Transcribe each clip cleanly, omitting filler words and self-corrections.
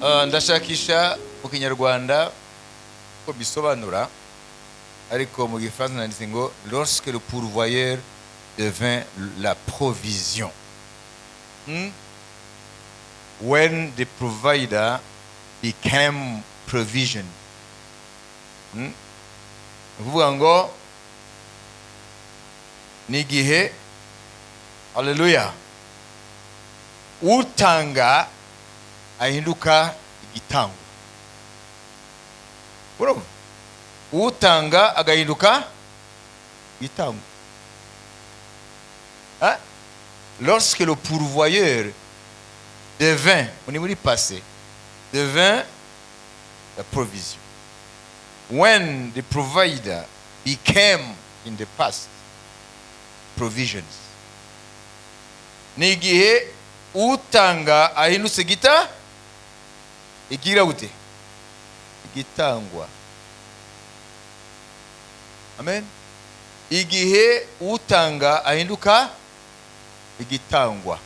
Ndashakisha mu Kinyarwanda ko bisobanura, ariko mu Gifaransa nanditse ngo "lorsque le pourvoyeur devint la provision". When the provider became provision. Ni ukuvuga ngo ni igihe, haleluya, utanga ahinduka igitangwa. Urumva, utanga agahinduka igitangwa. Hein? Lorsque le pourvoyeur devint, on est muri passé, devint la provision, when the provider became in the past provisions, ni igihe utanga ahindutse gita igira gute? Igitangwa. Amen. Igihe utanga ahinduka igitangwa.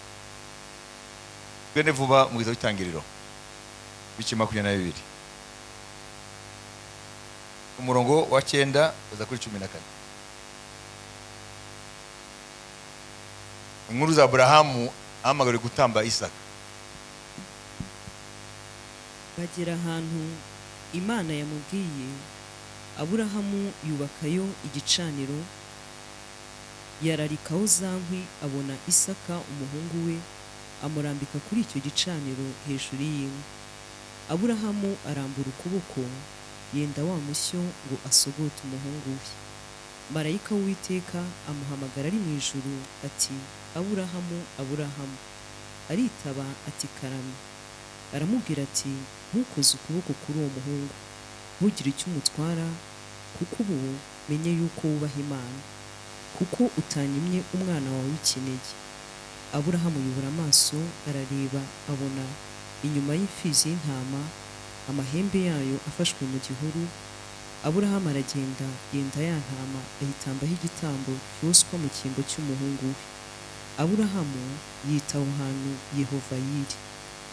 Twende vuba mu gitabo cy'Itangiriro, ibice 22, umurongo wa 9 uza kuri 14. Inkuru za Aburahamu ahamagariwe gutamba Isaka. Bagera ahantu Imana yamubwiye, Aburahamu yubakayo igicaniro, yararikaho za nkwi. Abona Isaka umuhungu we, amurambika kuri icyo gicaniro hejuru y'inkwi. Aburahamu arambura ukuboko, yenda wa mushyo ngo asogote umuhungu we. Marayika w'Uwiteka amuhamagara ari mu ijuru ati: "Aburahamu, Aburahamu!" Aritaba ati: "Karame." Aramubwira ati: "Ntukoze ukuboko kuri uwo muhungu, ntugire icyo umutwara, kuko ubu menye yuko wubaha Imana, kuko utanyimye umwana wawe w'ikinege." Aburahamu yubura amaso arareba, abona inyuma y'imfizi y'intama amahembe yayo afashwe mu gihuru. Aburahamu aragenda, yenda ya ntama, ayitambaho igitambo cyoswa mu cyimbo cy'umuhungu we. Aburahamu yita aho hantu Yehova Yiri,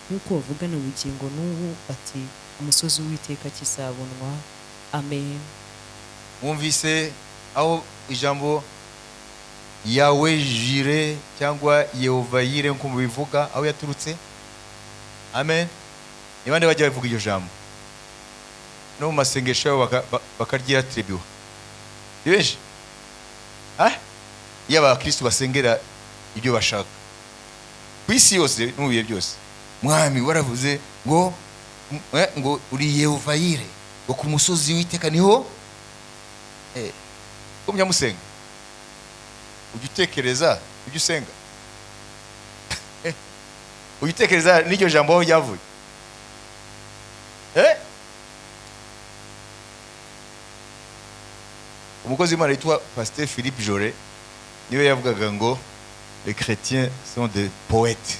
nk'uko bavugana ubugingo n'ubu bati: "Umusozi w'Uwiteka kizabonwa." Amen. Wumvise aho ijambo Yawe Jire cyangwa Yehova Yire, nk'uko mubivuga, aho yaturutse? Amen. Ni bande bajya bavuga iryo jambo no mu masengesho yabo bakaryatiribiwa? Ni benshi. Ah? Iyo abakristo basengera ibyo bashaka ku isi yose no mu bihe byose: "Mwami, waravuze ngo uri Yehova Yire, ngo ku musozi w'Iteka niho." Ko mujya musenga, ujya utekereza ujya usenga, ujya utekereza n'iryo jambo aho ryavuye? Umukozi w'Imana witwa Pasteur Philippe Jore niwe yavugaga ngo "les chrétiens sont des poètes",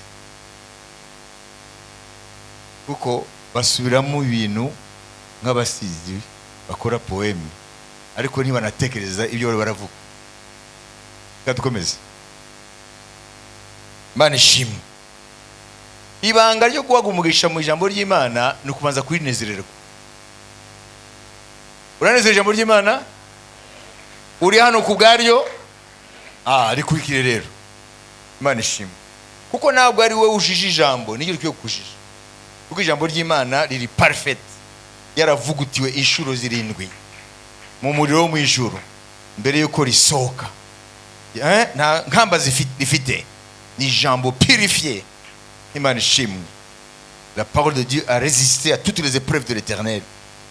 kuko basubiramo ibintu nk'abasizi bakora poème, ariko ntibanatekereza ibyo bari baravuga. Reka dukomeze. Imana ishimwe. Ibanga ryo guhabwa umugisha mu ijambo ry'Imana ni ukubanza kurinezererwa. Uranezera ijambo ry'Imana? Uri hano ku bwaryo? Ah, rikurikire rero. Imana ishimwe, kuko ntabwo ari wowe ujije ijambo, niryo rikwiye kukujija, kuko ijambo ry'Imana riri parfait, yaravugutiwe inshuro zirindwi mu muriro wo mu ijuru mbere y'uko risohoka. Nta nkamba rifite, ni ijambo purifié. Imana ishimwe. La parole de Dieu a résisté à toutes les épreuves de l'Éternel.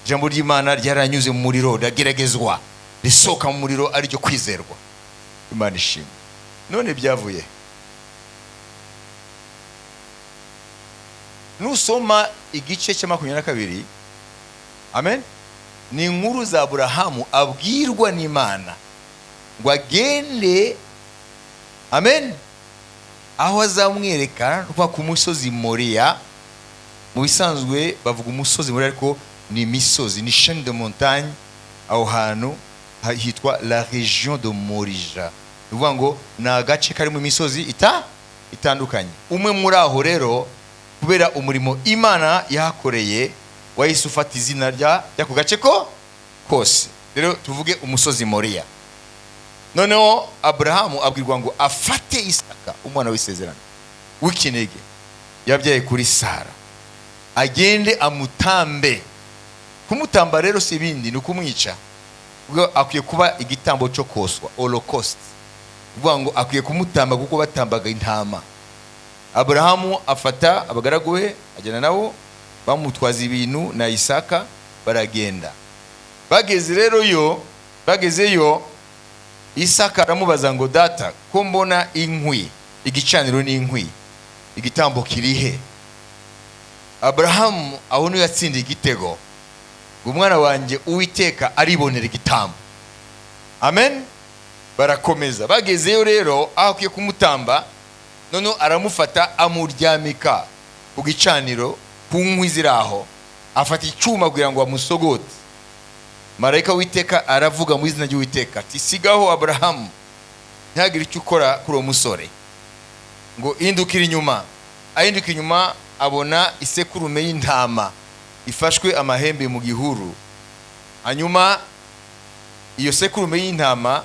Ijambo ry'Imana ryaranyuze mu muriro, rirageragezwa, risohoka mu muriro ariryo kwizerwa. Imana ishimwe. None byavuye, nusoma igice cya 22, amen, ni inkuru za Aburahamu abwirwa n'Imana ngo agende, amen, aho azamwereka kuva ku musozi Moriya. Mu bisanzwe bavuga umusozi Moriya, ariko ni imisozi, ni chaîne de montagne. Aho hantu hitwa la région de Morija, ni ukuvuga ngo ni agace karimo imisozi itandukanye. Umwe muri aho rero Kubera umurimo Imana yahakoreye, wahise ufata izina rya ry'ako gace ko kose. Rero tuvuge umusozi Moriya. Noneho Aburahamu abwirwa ngo afate Isaka, umwana w'isezerano w'ikinege yabyaye kuri Sara, agende amutambe. Kumutamba rero si ibindi, ni ukumwica. Ubwo akwiye kuba igitambo cyo koswa, holocauste, kuvuga ngo akwiye kumutamba kuko batambaga intama. Aburahamu afata abagaragu be, ajyana nabo, bamutwaza ibintu na Isaka, baragenda. Bageze rero yo, bagezeyo, Isaka aramubaza ngo: "Data, ko mbona inkwi, igicaniro n'inkwi, igitambo kirihe?" Aburahamu aho niyo yatsindiye igitego ngo: "Umwana wanjye, Uwiteka aribonera igitambo." Amen. Barakomeza. Bagezeyo rero aho akwiye kumutamba, noneho aramufata, amuryamika ku gicaniro, ku nkwi ziri aho, afata icyuma kugira ngo amusogote. Marayika w'Iteka aravuga mu izina ry'Uwiteka ati: "Sigaho, Aburahamu, ntihagire icyo ukora kuri uwo musore." Ngo indukire inyuma. Ahinduka inyuma, abona isekurume y'intama ifashwe amahembe mu gihuru. Hanyuma iyo sekurume y'intama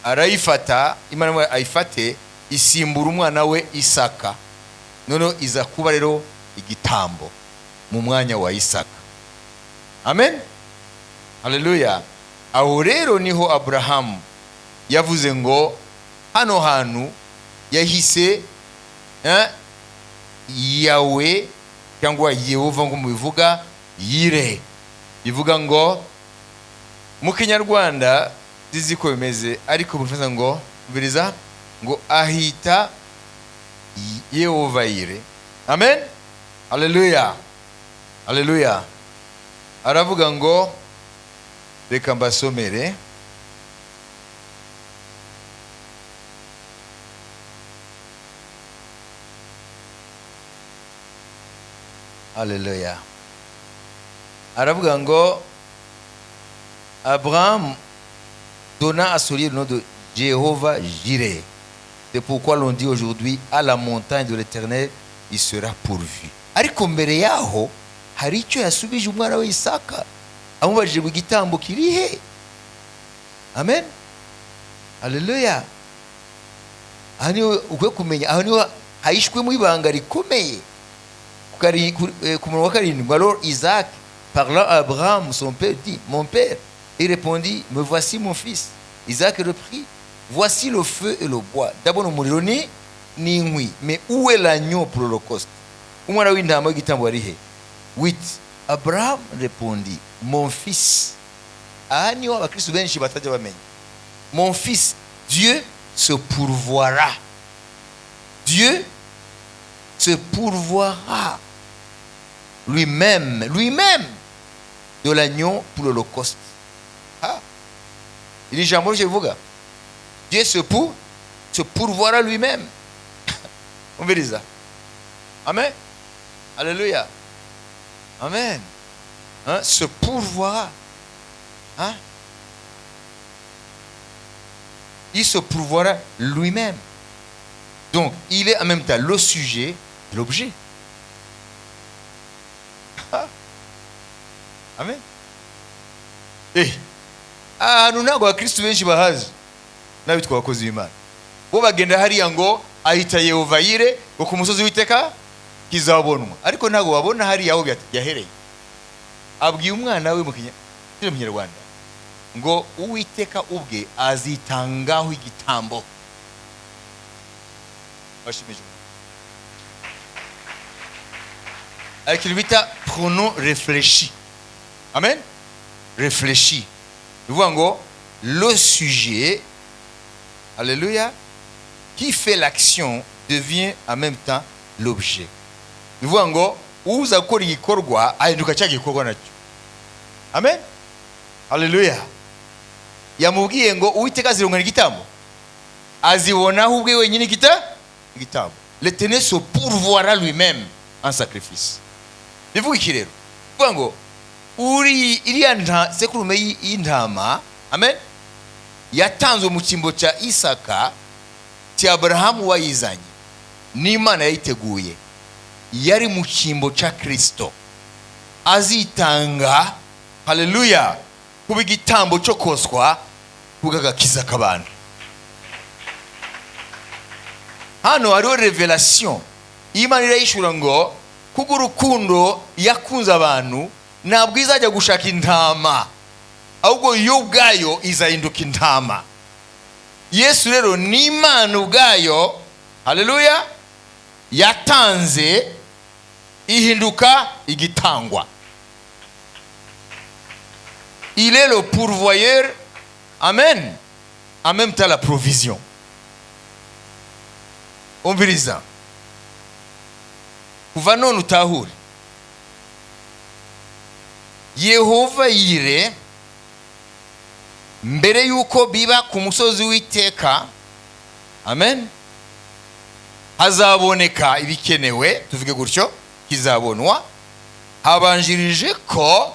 arayifata, Imana imubwira ayifate, isimbura umwana we Isaka. Noneho iza kuba rero igitambo mu mwanya wa Isaka. Amen, haleluya. Aho rero niho Aburahamu yavuze ngo hano hantu yahise Yawe cyangwa Yehova, ngo mubivuga Yire, bivuga ngo mu Kinyarwanda zizi ko bimeze, ariko bivuze ngo biriza ngo ahita Yehova Yire. Amen, haleluya, haleluya. Aravuga ngo, reka mbasomere. Haleluya. Aravuga ngo: "Abraham donna à ce lieu le nom de Jéhovah Jireh. C'est pourquoi l'on dit aujourd'hui: à la montagne de l'Éternel, il sera pourvu." Ariko mbere yaho hari icyo yasubije umwana we Isaka amubajije ngo: "Igitambo kiri he?" Amen, haleluya. Aha niho ukwiye kumenya, aho niho hahishwemo ibanga rikomeye. Ku murongo wa 7: "Alors Isaac parlant à Abraham son père dit: Mon père. Il répondit: Me voici, mon fils. Isaac reprit: Voici le feu et le bois." Ndabona umuriro ni n'inkwi. "Mais où est l'agneau pour l'holocauste?" Umwana w'intama w'igitambo ari he? 8. "Abraham répondit: Mon fils." Aha niho abakristo benshi batajya bamenya. "Mon fils, Dieu se pourvoira. Dieu se pourvoira lui-même, lui-même, de l'agneau pour l'holocauste." Ah. Iri jambo ryo rivuga Dieu se pourvoira lui-même. Umviriza. Amen, alléluia, amen. Hein? Se pourvoira, hein? Il se pourvoira lui-même. Donc il est en même temps le sujet et l'objet. Ah. Amen. Ahantu ntabwo abakristu benshi bahazi n'abitwa abakozi b'Imana. Bo bagenda hariya ngo ahita Yehova Yire, ngo ku musozi w'Iteka kizabonwa, ariko ntabwo babona hariya aho yahereye abwiye umwana we mu Kinyarwanda ngo Uwiteka ubwe azitangaho igitambo. Bashimije hari ikintu bita pronom réfléchi. Amen. Réfléchi bivuga ngo le sujet, alléluia, qui fait l'action devient en même temps l'objet. Bivuga ngo uza gukora igikorwa ahinduka cya gikorwa nacyo. Amen, haleluya. Yamubwiye ngo Uwiteka azirungana igitambo, azibonaho ubwe wenyine igitambo. L'Éternel se pourvoira lui-même en sacrifice. Bivuga iki rero? Bivuga ngo uri iriya sekurume y'intama, amen, yatanzwe mu cyimbo cya Isaka, cya Aburahamu wayizanye, n'Imana yayiteguye. Yari mu cyimbo cya Kirisito, azitanga, haleluya, kuba igitambo cyo koswa kubw'agakiza k'abantu. Hano hariho revelation. Imana irayishura ngo kubw'urukundo yakunze abantu, ntabwo izajya gushaka intama, ahubwo yo ubwayo izahinduka intama. Yesu rero ni Imana ubwayo, haleluya, yatanze ihinduka igitangwa. Il est le pourvoyeur, amen, en même temps la provision. Umviriza, kuva none utahure Yehova Yire. Mbere y'uko biba ku musozi w'iteka, amen, hazaboneka ibikenewe, tuvuge gutyo, kizabonwa, habanjirije ko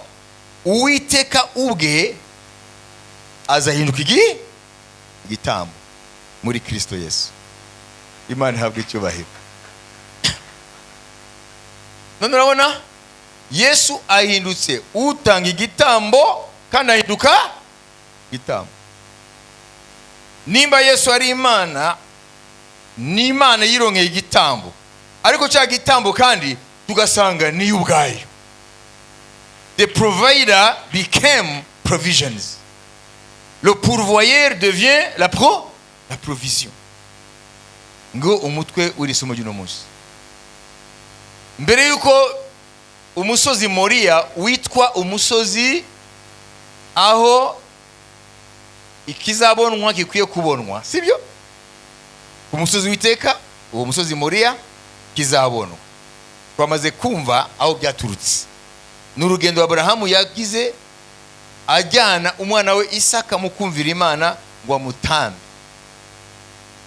Uwiteka ubwe azahinduka igitambo muri Kristo Yesu. Imana ihabwa icyubahiro. None urabona Yesu ahindutse utanga igitambo kandi ahinduka igitambo. Nimba Yesu ari Imana, ni Imana yironkeye igitambo, ariko cya gitambo kandi tugasanga niyo ubwayo. The provider became provisions, le pourvoyeur devient la provision. Ngo umutwe w'iri somo ry'uno munsi, mbere y'uko umusozi Moriya witwa umusozi aho ikizabonwa gikwiye kubonwa, sibyo? Ku musozi w'iteka, uwo musozi Moriya, kizabonwa. Twamaze kumva aho byaturutse. Ni urugendo Aburahamu yagize ajyana umwana we Isaka mu kumvira Imana ngo amutambe.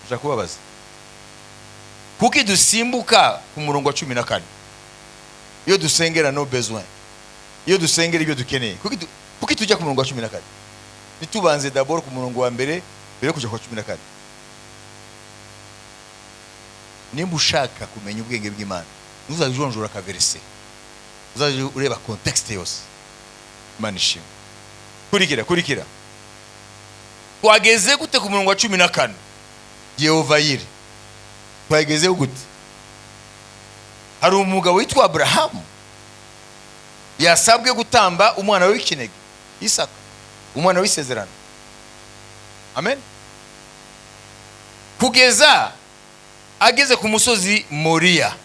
Ushaka kubabaza kuki dusimbuka ku murongo wa 14 iyo dusengera nos besoins, iyo dusengera ibyo dukeneye? Kuki tujya ku murongo wa 14, ntitubanze d'abord ku murongo wa mbere mbere yo kujya ku wa 14? Nimba ushaka kumenya ubwenge bw'Imana, ntuzajye ujonjora akaverset, uzajye ureba contexte yose. Imana ishimwe. Kurikira, kurikira. Twageze gute ku murongo wa 14? Yehova Yire twagezeho gute? Hari umugabo witwa Aburahamu yasabwe gutamba umwana we w'ikinege Isaka, umwana w'isezerano, amen. Kugeza ageze ku musozi Moriya,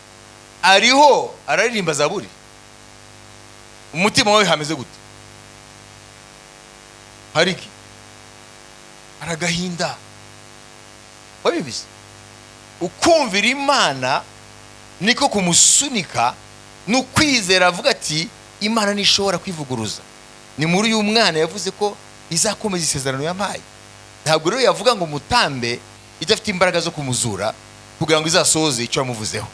ariho araririmba zaburi. Umutima we hameze gute? Hari iki? Hari agahinda. Wabibizi, ukumvira Imana niko kumusunika ni ukwizera, avuga ati: "Imana ntishobora kwivuguruza. Ni muri uyu mwana yavuze ko izakomeza isezerano yampaye. Ntabwo rero yavuga ngo mutambe idafite imbaraga zo kumuzura kugira ngo izasohoze icyo yamuvuzeho."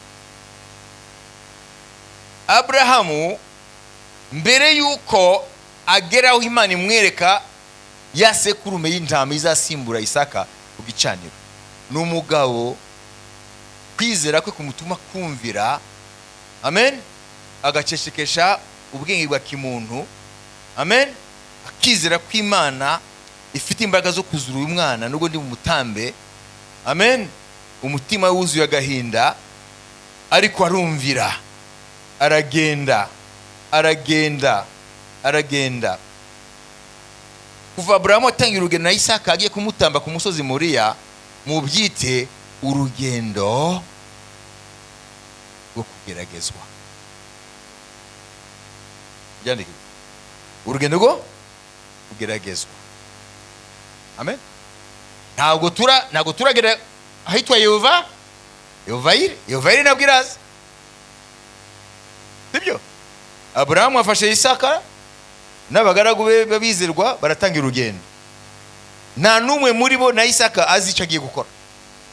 Aburahamu, mbere y'uko agera aho Imana imwereka ya sekurume y'intama izasimbura Isaka ku gicaniro, ni umugabo kwizera kwe kumutuma kumvira, amen, agacecekesha ubwenge bwa kimuntu, amen, akizera ko Imana ifite imbaraga zo kuzura uyu mwana nubwo ndi mu mutambe, amen. Umutima we wuzuye agahinda, ariko arumvira, aragenda, aragenda, aragenda. Kuva Aburahamu atangira urugendo na Isaka agiye kumutamba ku musozi Moriya, mubyite urugendo rwo kugeragezwa. Byandike, urugendo rwo kugeragezwa, amen. Ntabwo turagera ahitwa Yehova Yire. Yehova Yire nabwo iraza, sibyo? Aburahamu afashe Isaka n'abagaragu be b'abizerwa, baratangira urugendo. Nta n'umwe muri bo na Isaka azi icyo agiye gukora.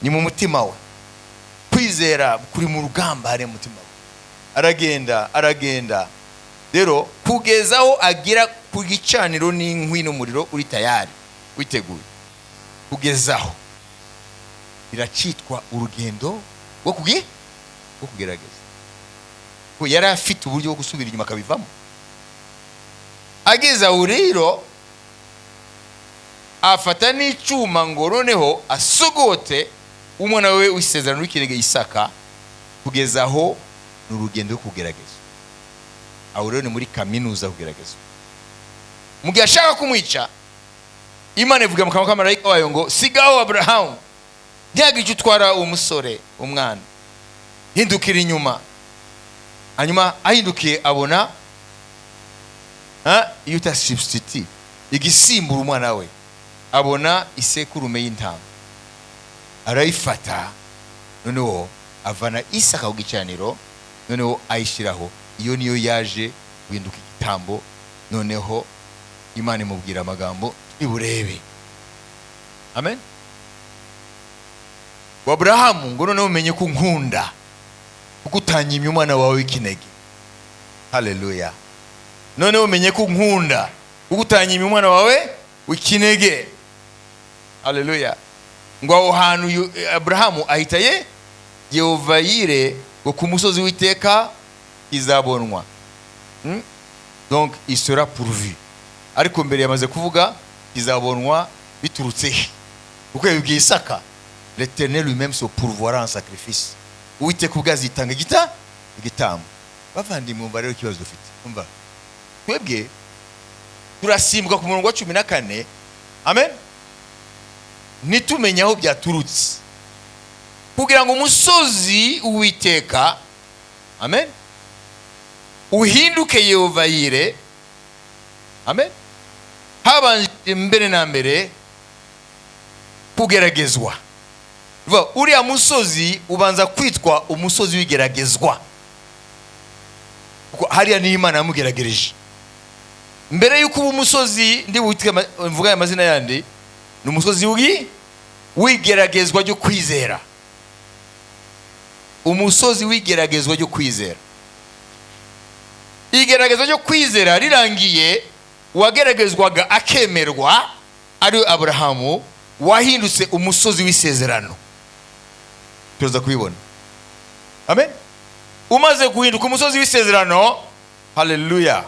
Ni mu mutima we, kwizera kuri mu rugamba hari mu mutima we. Aragenda, aragenda rero kugeza aho agera ku gicaniro n'inkwi n'umuriro uri tayari, witeguye. Kugeza aho biracitwa urugendo rwo kugerageza. Ko yari afite uburyo bwo gusubira inyuma akabivamo. Ageze aho rero, afata n'icyuma ngo noneho asogote umwana we w'isezerano w'ikinege, Isaka. Kugeza aho ni urugendo rwo kugerageza. Aho rero ni muri kaminuza kugerageza. Mu gihe ashaka kumwica, Imana ivuga mu kanwa k'amarayika wayo ngo: "Sigaho, Aburahamu, ntihagire icyo utwara uwo musore, umwana. Hindukira inyuma." Hanyuma ahindukiye, abona iyo uta substitute, igisimbura umwana we. Abona isekurume y'intama, arayifata, noneho avana Isaka ku gicaniro, noneho ayishyiraho. Iyo niyo yaje guhinduka igitambo. Noneho Imana imubwira amagambo iburebe. Amen. Ngo: "Aburahamu," ngo, "noneho umenye ko unkunda kuko utanyimye umwana wawe w'ikinege." Haleluya! "Noneho umenye ko unkunda kuko utanyimye umwana wawe w'ikinege." Haleluya! Ngo aho hantu Aburahamu ahita ye Yehova Yire, ngo ku musozi w'Iteka izabonwa. Donc il sera pourvu. Ariko mbere yamaze kuvuga izabonwa biturutse he? Kuko yabibwiye Isaka: "L'Éternel lui-même se pourvoira en sacrifice." Uwiteka ubwe azitanga igitambo. Bavandimwe, umva rero ikibazo dufite. Umva, twebwe turasimbuka ku murongo wa 14, amen, ntitumenye aho byaturutse kugira ngo umusozi Uwiteka, amen, uhinduke Yehova Yire, amen. Habanje mbere na mbere kugeragezwa. Bivuga, uriya musozi ubanza kwitwa umusozi w'igeragezwa, kuko hariya niho Imana yamugeragereje mbere y'uko uba umusozi. Ndi buwitwe mvuga aya mazina yandi, ni umusozi w'igeragezwa ryo kwizera, umusozi w'igeragezwa ryo kwizera. Igeragezwa ryo kwizera rirangiye, uwageragezwaga akemerwa, ari we Aburahamu, wahindutse umusozi w'isezerano. Tuza kubibona. Amen. Umaze guhinduka umusozi w'isezerano, haleluya,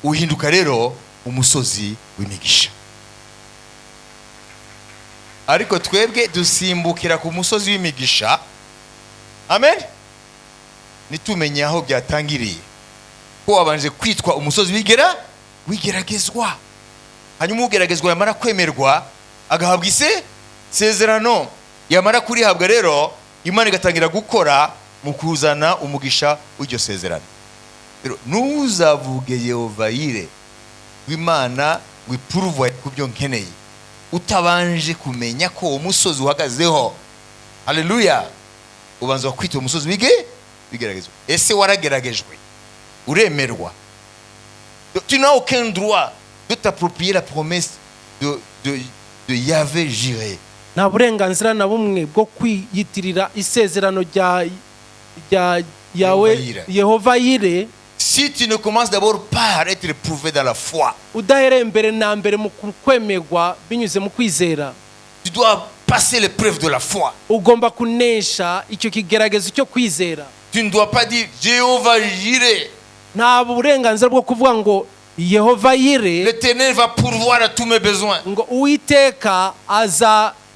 uhinduka rero umusozi w'imigisha. Ariko twebwe dusimbukira ku musozi w'imigisha, amen, ntitumenye aho byatangiriye, ko wabanje kwitwa umusozi w'igeragezwa. Hanyuma ugeragezwa yamara kwemerwa, agahabwa ise sezerano. Yamara kurihabwa rero, Imana igatangira gukora mu kuzana umugisha w'iryo sezerano. Rero ntuzavuge Yehova Yire, w'Imana wipuruva ku byo nkeneye, utabanje kumenya ko uwo musozi uhagazeho, haleluya, ubanza kwita umusozi w'igeragezwa. Ese warageragejwe uremerwa? Tu n'as aucun droit de t'approprier la promesse de Yahvé Jireh. Nta burenganzira na bumwe bwo kwiyitirira isezerano rya yawe. Yehova Yire. Yehova Yire. Si tu ne commences d'abord par être éprouvé dans la foi, udahereye mbere na mbere mu kwemerwa binyuze mu kwizera, tu dois passer l'épreuve de la foi. Ugomba kunesha icyo kigeragezo cyo kwizera. Tu ne dois pas dire Jéhovah Jireh. Nta burenganzira bwo kuvuga ngo Yehova Yire. L'Éternel va pourvoir à tous mes besoins. Ngo Uwiteka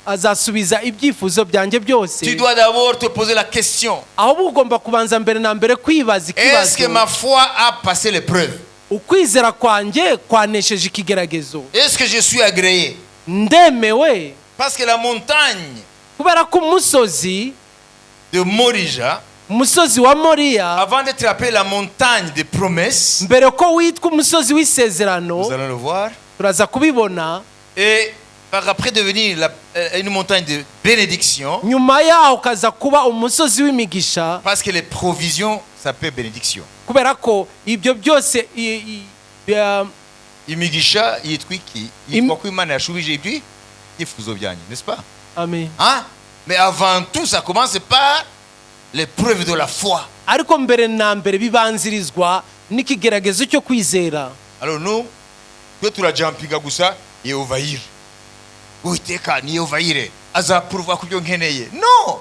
azasubiza ibyifuzo byanjye byose. Tu dois d'abord te poser la question. Ahubwo ugomba kubanza mbere na mbere kwibaza Est-ce que ikibazo: ma foi a passé l'épreuve? Ukwizera kwanjye kwanesheje ikigeragezo? Est-ce que je suis agréé? Ndemewe? Parce que la montagne Kubera ko umusozi de Morija, umusozi wa Moriya, avant d'être appelé la montagne des promesses, mbere ko witwa umusozi w'isezerano, nous allons le voir, turaza kubibona, et par après devenir une montagne de bénédiction, nyuma yaho ukaza kuba umusozi w'imigisha, parce que les provisions s'appellent bénédiction. Kubera ko ibyo byose Imigisha yitwa iki? Yitwa ko Imana yashubije ibyi ibyifuzo byanyu, n'est-ce pas? Amen. Hein? Mais avant tout, ça commence par l'épreuve de la foi. Ariko mbere na mbere bibanzirizwa n'ikigeragezo cyo kwizera. Alors nous, twe turajampinga gusa Yehova Yire, Uwiteka ni Yehova Yire, azapuruva ku byo nkeneye. Non,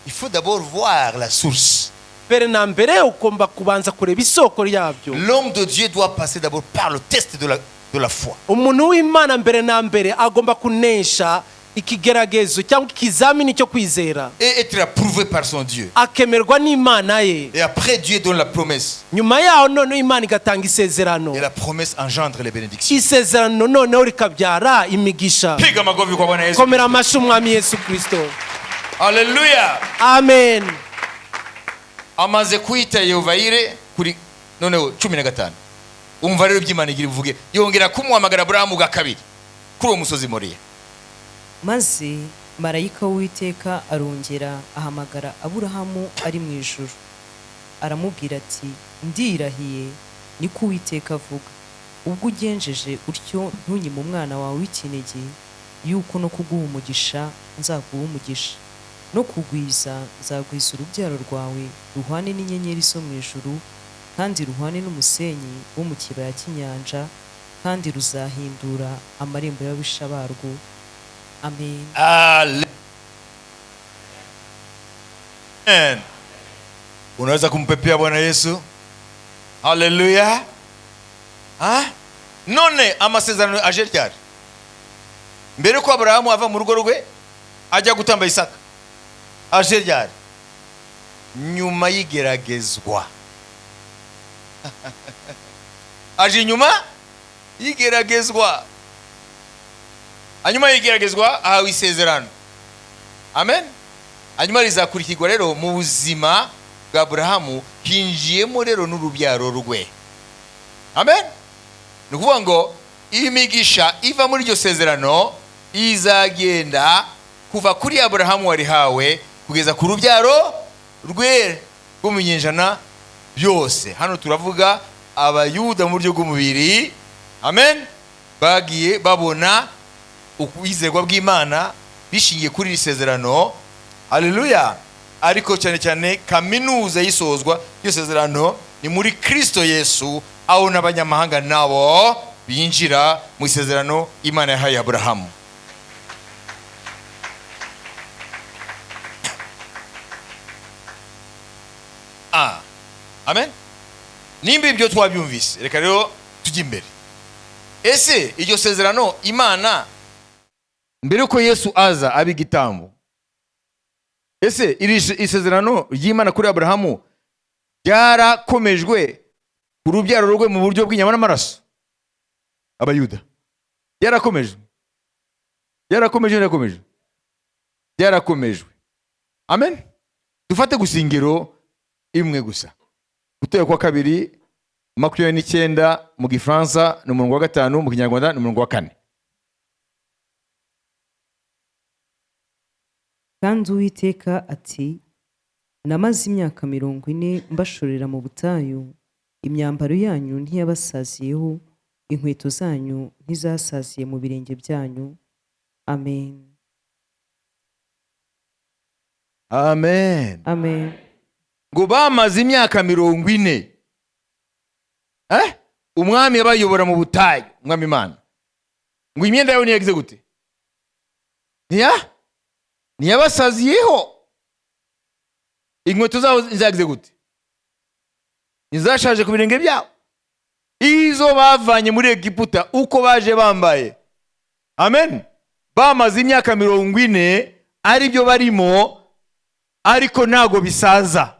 il faut d'abord voir la source. Mbere na mbere ugomba kubanza kureba isoko ryabyo. L'homme de Dieu doit passer d'abord par le test de la foi. Umuntu w'Imana mbere na mbere agomba kunesha ikigeragezo cyangwa ikizamini cyo kwizera. Et être approuvé par son Dieu. Akemerwa n'Imana ye. Et après, Dieu donne la promesse. Nyuma yaho noneho Imana igatanga isezerano. Et la promesse engendre les bénédictions. Isezerano noneho rikabyara imigisha. Piga makofi kwa Bwana Yesu. Komera amashyi umwami Yesu Kirisito. Alléluia. Amen. Amaze kwita Yehova Yire kuri noneho 15, umva rero iby'Imana igira ivuge. Yongera kumuhamagara Aburahamu bwa kabiri kuri uwo musozi Moriya. Maze marayika w'Uwiteka arongera ahamagara Aburahamu ari mu ijuru, aramubwira ati: "Ndirahiye, niko Uwiteka avuga, ubwo ugenjeje utyo ntunyime umwana wawe w'ikinege, yuko no kuguha umugisha nzaguha umugisha, no kugwiza nzagwiza urubyaro rwawe ruhwane n'inyenyeri zo mu ijuru kandi ruhwane n'umusenyi wo mu kibaya cy'inyanja, kandi ruzahindura amarembo y'ababisha barwo." Amen. Amen. Unaweza kumpepea Bwana Yesu. Haleluya. Ah? None amasezerano aje ryari? Mbere ko Aburahamu ava mu rugo rwe ajya gutamba Isaka, aje ryari? Nyuma y'igeragezwa. Aje inyuma y'igeragezwa. Hanyuma y'igeragezwa ahawe isezerano. Amen. Hanyuma rizakurikirwa rero mu buzima bwa Aburahamu, hinjiyemo rero n'urubyaro rwe. Amen. Ni ukuvuga ngo imigisha iva muri iryo sezerano izagenda kuva kuri Aburahamu warihawe kugeza ku rubyaro rwe rwo mu binyejana byose. Hano turavuga Abayuda mu buryo bw'umubiri. Amen. Bagiye babona ukwizerwa bw'Imana bishingiye kuri iri sezerano. Haleluya. Ariko cyane cyane kaminuza y'isozwa ry'iryo sezerano ni muri Kristo Yesu, aho n'abanyamahanga nabo binjira mu isezerano Imana yahaye Aburahamu. Ah. Amen. Nimba ibyo twabyumvise, reka rero tujye imbere. Ese iryo sezerano Imana mbere yuko Yesu aza aba igitambo, ese iri isezerano ry'Imana kuri Aburahamu ryarakomejwe ku rubyaro rwe mu buryo bw'inyama n'amaraso? Abayuda, ryarakomejwe? Ryarakomejwe? Ryarakomejwe, ryarakomejwe. Amen. Dufate gusa ingero imwe gusa. Gutegeka kwa kabiri 29 mu Gifaransa ni umurongo wa 5, mu Kinyarwanda ni umurongo wa 4. Kandi Uwiteka ati: "Namaze imyaka 40 mbashorera mu butayu, imyambaro yanyu ntiyabasaziyeho, inkweto zanyu ntizasaziye mu birenge byanyu." Amen. Amen. Amen. Ngo bamaze imyaka 40, eh? Umwami yabayobora mu butayu, umwami Imana. Ngo imyenda yabo ntiyagize gute? Ntiyabasaziyeho. Inkweto zabo zagize gute? Ntizashaje ku birenge byabo. Izo bavanye muri Egiputa uko baje bambaye. Amen. Bamaze imyaka 40 aribyo barimo, ariko ntago bisaza.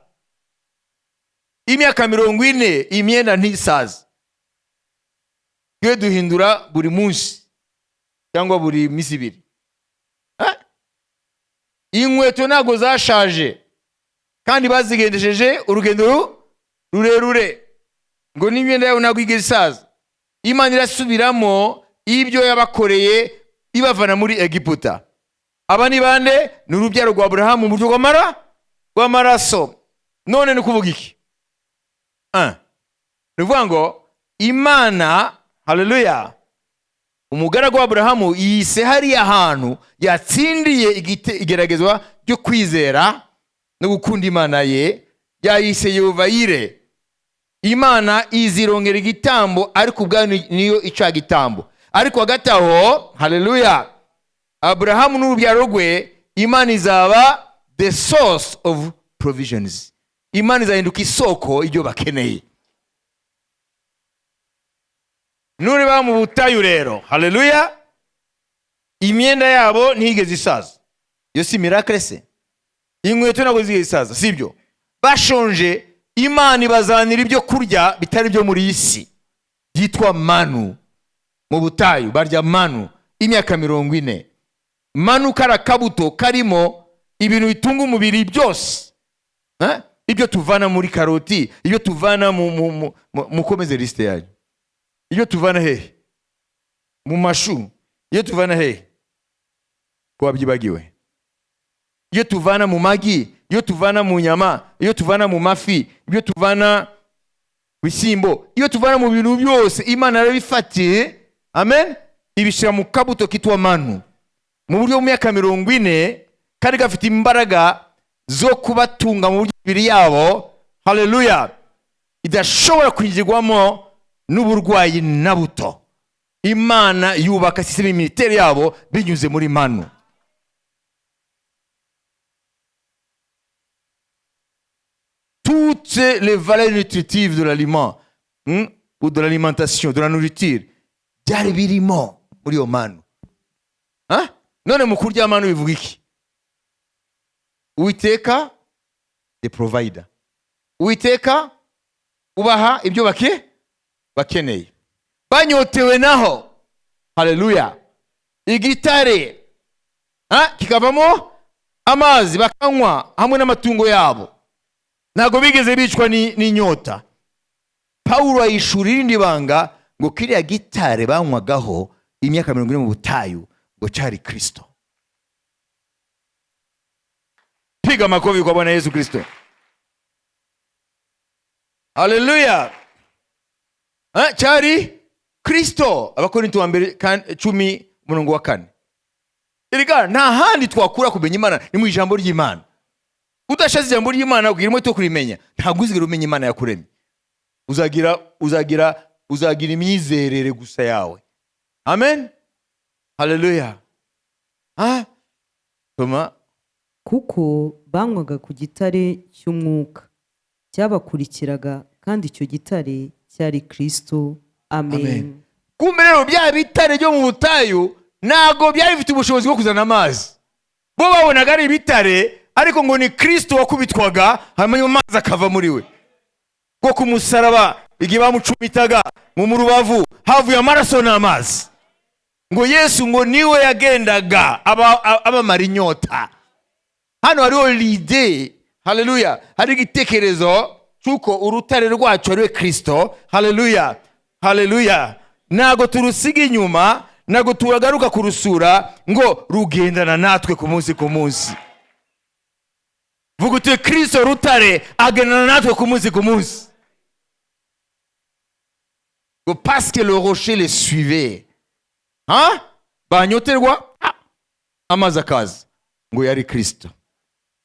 Imyaka 40 imyenda ntisaza. Twe duhindura buri munsi cyangwa buri minsi ibiri. Inkweto ntago zashaje kandi bazigendesheje urugendo rurerure. Ngo n'imyenda yabo ntabwo igeze isaza. Imana irasubiramo ibyo yabakoreye ibavana muri Egiputa. Aba ni bande? Ni urubyaro rwa Aburahamu mu buryo rw'amaraso. None ni ukuvuga iki? Ni ukuvuga ngo Imana, haleluya, umugaragu wa Aburahamu yise hariya hantu yatsindiye igeragezwa ryo kwizera no gukunda Imana ye, yayise Yehova Yire. Imana izirongera igitambo, ariko ubwayo niyo ica gitambo. Ariko hagati aho, haleluya, Aburahamu n'urubyaro rwe, Imana izaba the source of provisions. Imana izahinduka isoko ibyo bakeneye. Nureba mu butayu rero, haleluya, imyenda yabo ntiyigeze isaza. Iyo si miracle se? Inkweto ntabwo zigeze isaza, sibyo? Bashonje, Imana ibazanira ibyo kurya bitari ibyo muri iyi si, byitwa manu. Mu butayu barya manu imyaka 40. Manu kari akabuto karimo ibintu bitunga umubiri byose. Eh? Ibyo tuvana muri karoti, ibyo tuvana mukomeze liste yanyu, ibyo tuvana hehe? Mu mashu. Iyo tuvana hehe? Ko wabyibagiwe? Iyo tuvana mu magi, iyo tuvana mu nyama, iyo tuvana mu mafi, ibyo tuvana bishyimbo, iyo tuvana mu bintu byose, Imana yarabifatiye, amen, ibishyira mu kabuto kitwa manu, mu buryo mu myaka 40 kari gafite imbaraga zo kubatunga mu buryo imibiri yabo, haleluya, idashobora kwinjirwamo n'uburwayi na buto. Imana yubaka système immunitaire yabo binyuze muri manu. Toutes les valeurs nutritives de l'aliment, ou de l'alimentation, de la nourriture, byari birimo muri iyo manu. Ha? None mu kurya manu bivuga iki? Uwiteka the provider, Uwiteka ubaha ibyo bakeneye. Banyotewe naho, haleluya, igitare, ha? Kikavamo amazi bakanywa hamwe n'amatungo yabo. Ntabwo bigeze bicwa n'inyota. Pawulo ayishura irindi banga ngo kiriya gitare banywagaho imyaka 40 mu butayu ngo cyari Kristo. Piga makofi kwa Bwana Yesu Kristo. Haleluya. Cyari Kristo. Abakorinto wa mbere 10 umurongo wa 4. Erega nta handi twakura kumenya Imana, ni mu ijambo ry'Imana. Udashatse ijambo ry'Imana ugira umwete wo kurimenya, ntabwo uzigera umenya Imana yakuremye. Uzagira imyizerere gusa yawe. Amen. Haleluya. Toma. Kuko banywaga ku gitare cy'umwuka cyabakurikiraga, kandi icyo gitare cyari Kristo. Amen. Amen. Kumbe rero bya bitare byo mu butayu ntabwo byari bifite ubushobozi bwo kuzana amazi. Bo babonaga ari ibitare, ariko ngo ni Kristo wakubitwaga hanyuma amazi akava muri we. Ko ku musaraba igihe bamucumitaga mu rubavu havuye amaraso n'amazi. Ngo Yesu ngo niwe yagendaga abamara inyota. Hano hariho l'idée, haleluya, hari igitekerezo cy'uko urutare rwacu ariwe Kristo. Haleluya, haleluya. Ntabwo turusiga inyuma, ntabwo turagaruka kurusura, ngo rugendana natwe ku munsi ku munsi. Vuga uti Kristo rutare agendana natwe ku munsi ku munsi. Ngo parce que le rocher les suivait. Hein? Banyoterwa, amazi akaza, ngo yari Kristo.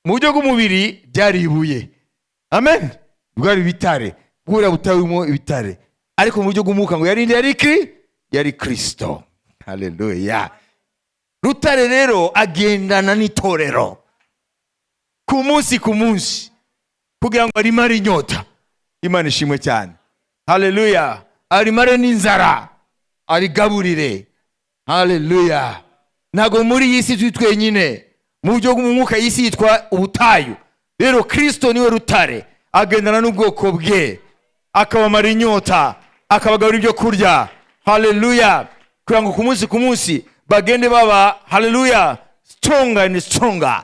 Mu buryo bw'umubiri byari ibuye. Amen. Bwari ibitare, bwura butawimo ibitare. Ariko mu buryo bw'umwuka ngo yari yari yari Kristo. Haleluya. Rutare rero agendana n'itorero ku munsi ku munsi kugira ngo arimare inyota. Imana ishimwe cyane. Haleluya. Arimare n'inzara, arigaburire. Haleluya. Ntabwo muri iyi si turi twenyine. Mu buryo bw'umwuka iyi si yitwa ubutayu. Rero Kristo niwe rutare, agendana n'ubwoko bwe, akabamara inyota, akabagaburira ibyo kurya. Haleluya. Kugira ngo ku munsi ku munsi bagende baba, haleluya, stronger and stronger,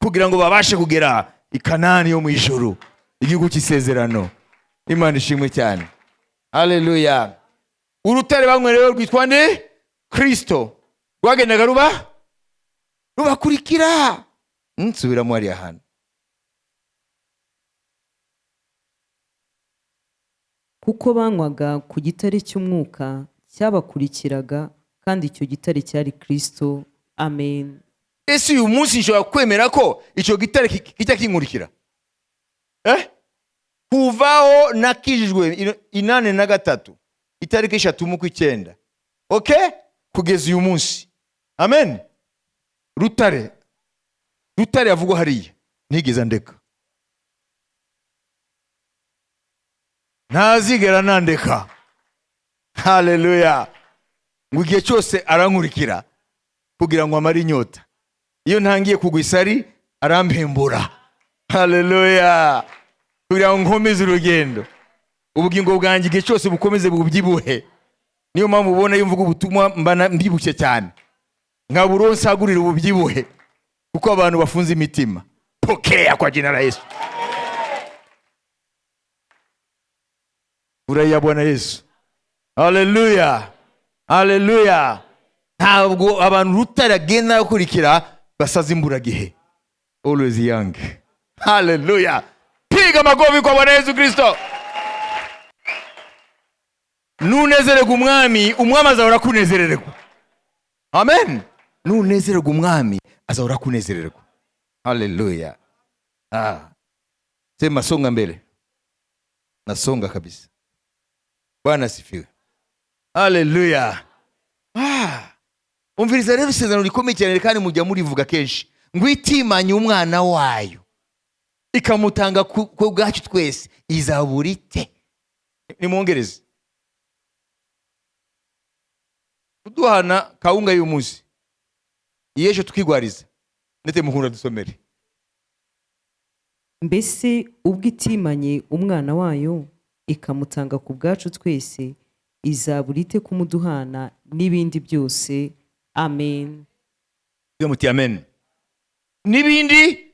kugira ngo babashe kugera i Kanani yo mu ijuru, igihugu cy'isezerano. Imana ishimwe cyane. Haleluya. Urutare banywe rero rwitwa nde? Kristo. Rwagendaga rubakurikira. Nsubiramo hariya hantu. Kuko banywaga ku gitare cy'umwuka cyabakurikiraga, kandi icyo gitare cyari Kristo. Amen. Ese uyu munsi nshobora kwemera ko icyo gitare kijya kinkurikira? Kuvaho nakijijwe 83, itariki 3 mu kw'icyenda. Okay? Kugeza uyu munsi. Amen. Rutare. Rutare yavugwa hariya. Ntigeze ndeka. Ntazigera nandeka. Haleluya! Ngo igihe cyose arankurikira kugira ngo amare inyota. Iyo ntangiye kugwa isari, arampembura. Haleluya! Kugira ngo nkomeze urugendo, ubugingo bwanjye igihe cyose bukomeze bubyibuhe. Niyo mpamvu ubona iyo mvuga ubutumwa mba mbyibushye cyane, nkabura uwo nsagurira ububyibuhe, kuko abantu bafunze imitima. Pokea kwa jina la Yesu. Furahia Bwana Yesu. Haleluya, haleluya! Ntabwo abantu Rutare agenda akurikira basaza imburagihe. Always young. Haleluya! Piga makofi kwa Bwana Yesu Kristo. Nunezererwa Umwami, Umwami azahora akunezererwa. Amen. Nunezererwa Umwami, azahora akunezererwa. Haleluya! Ah. Sema songa mbele. Nasonga kabisa. Bwana asifiwe. Haleluya! Ah. Umviriza rero isezerano rikomeye cyane, kandi mujya murivuga kenshi, ngo itimanye umwana wayo ikamutanga ku bwacu twese, izabura ite? Nimwongereze kuduhana kawunga y'umunsi, yejo tukigwariza ndetse mukunda dusomere. Mbese ubwo itimanye umwana wayo ikamutanga ku bwacu twese, izabura ite kumuduhana n'ibindi byose? Amen. Muti amen. N'ibindi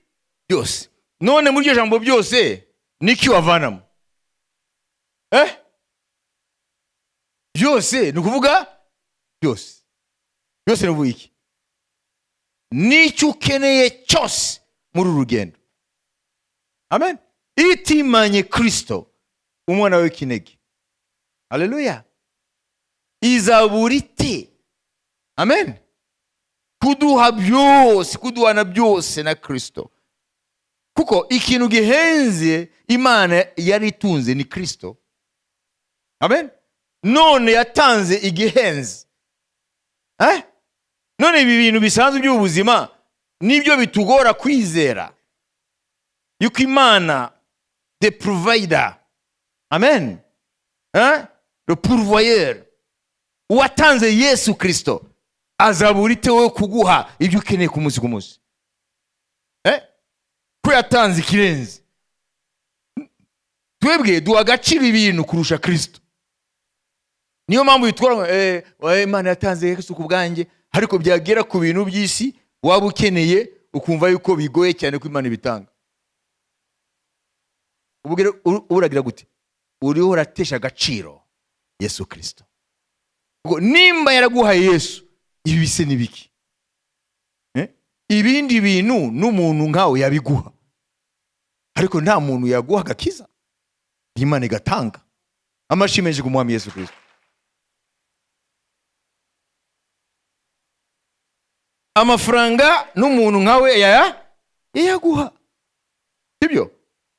byose. None muri iryo jambo byose niki wavanamo? Byose ni ukuvuga byose. Byose ni ukuvuga iki? N'icyo ukeneye cyose muri uru rugendo. Amen. Itimanye Kristo umwana w'ikinege. Haleluya. Izabura ite? Amen. Kuduha byose, kuduhana byose na Kristo. Kuko ikintu gihenze Imana yari itunze ni Kristo. Amen. None yatanze igihenze. None ibi bintu bisanzwe by'ubuzima nibyo bitugora kwizera yuko Imana the provider. Amen. Le pourvoyeur. Uwatanze Yesu Kristo azabura ite wowe kuguha ibyo ukeneye ku munsi ku munsi? Ko yatanze ikirenze. Twebwe duha agaciro ibintu kurusha Kristo. Niyo mpamvu yitwara ngo, Imana yatanze Yesu ku bwanjye, ariko byagera ku bintu by'isi waba ukeneye ukumva yuko bigoye cyane ko Imana ibitanga. Ubugere uragira gute? Uriho uratesha agaciro Yesu Kristo. Ubwo nimba yaraguhaye Yesu, ibi bise ni biki? Ibindi bintu n'umuntu nkawe yabiguha, ariko nta muntu yaguha agakiza. Imana igatanga. Amashyi menshi ku Mwami Yesu Kristo. Amafaranga n'umuntu nkawe yayaguha. Sibyo?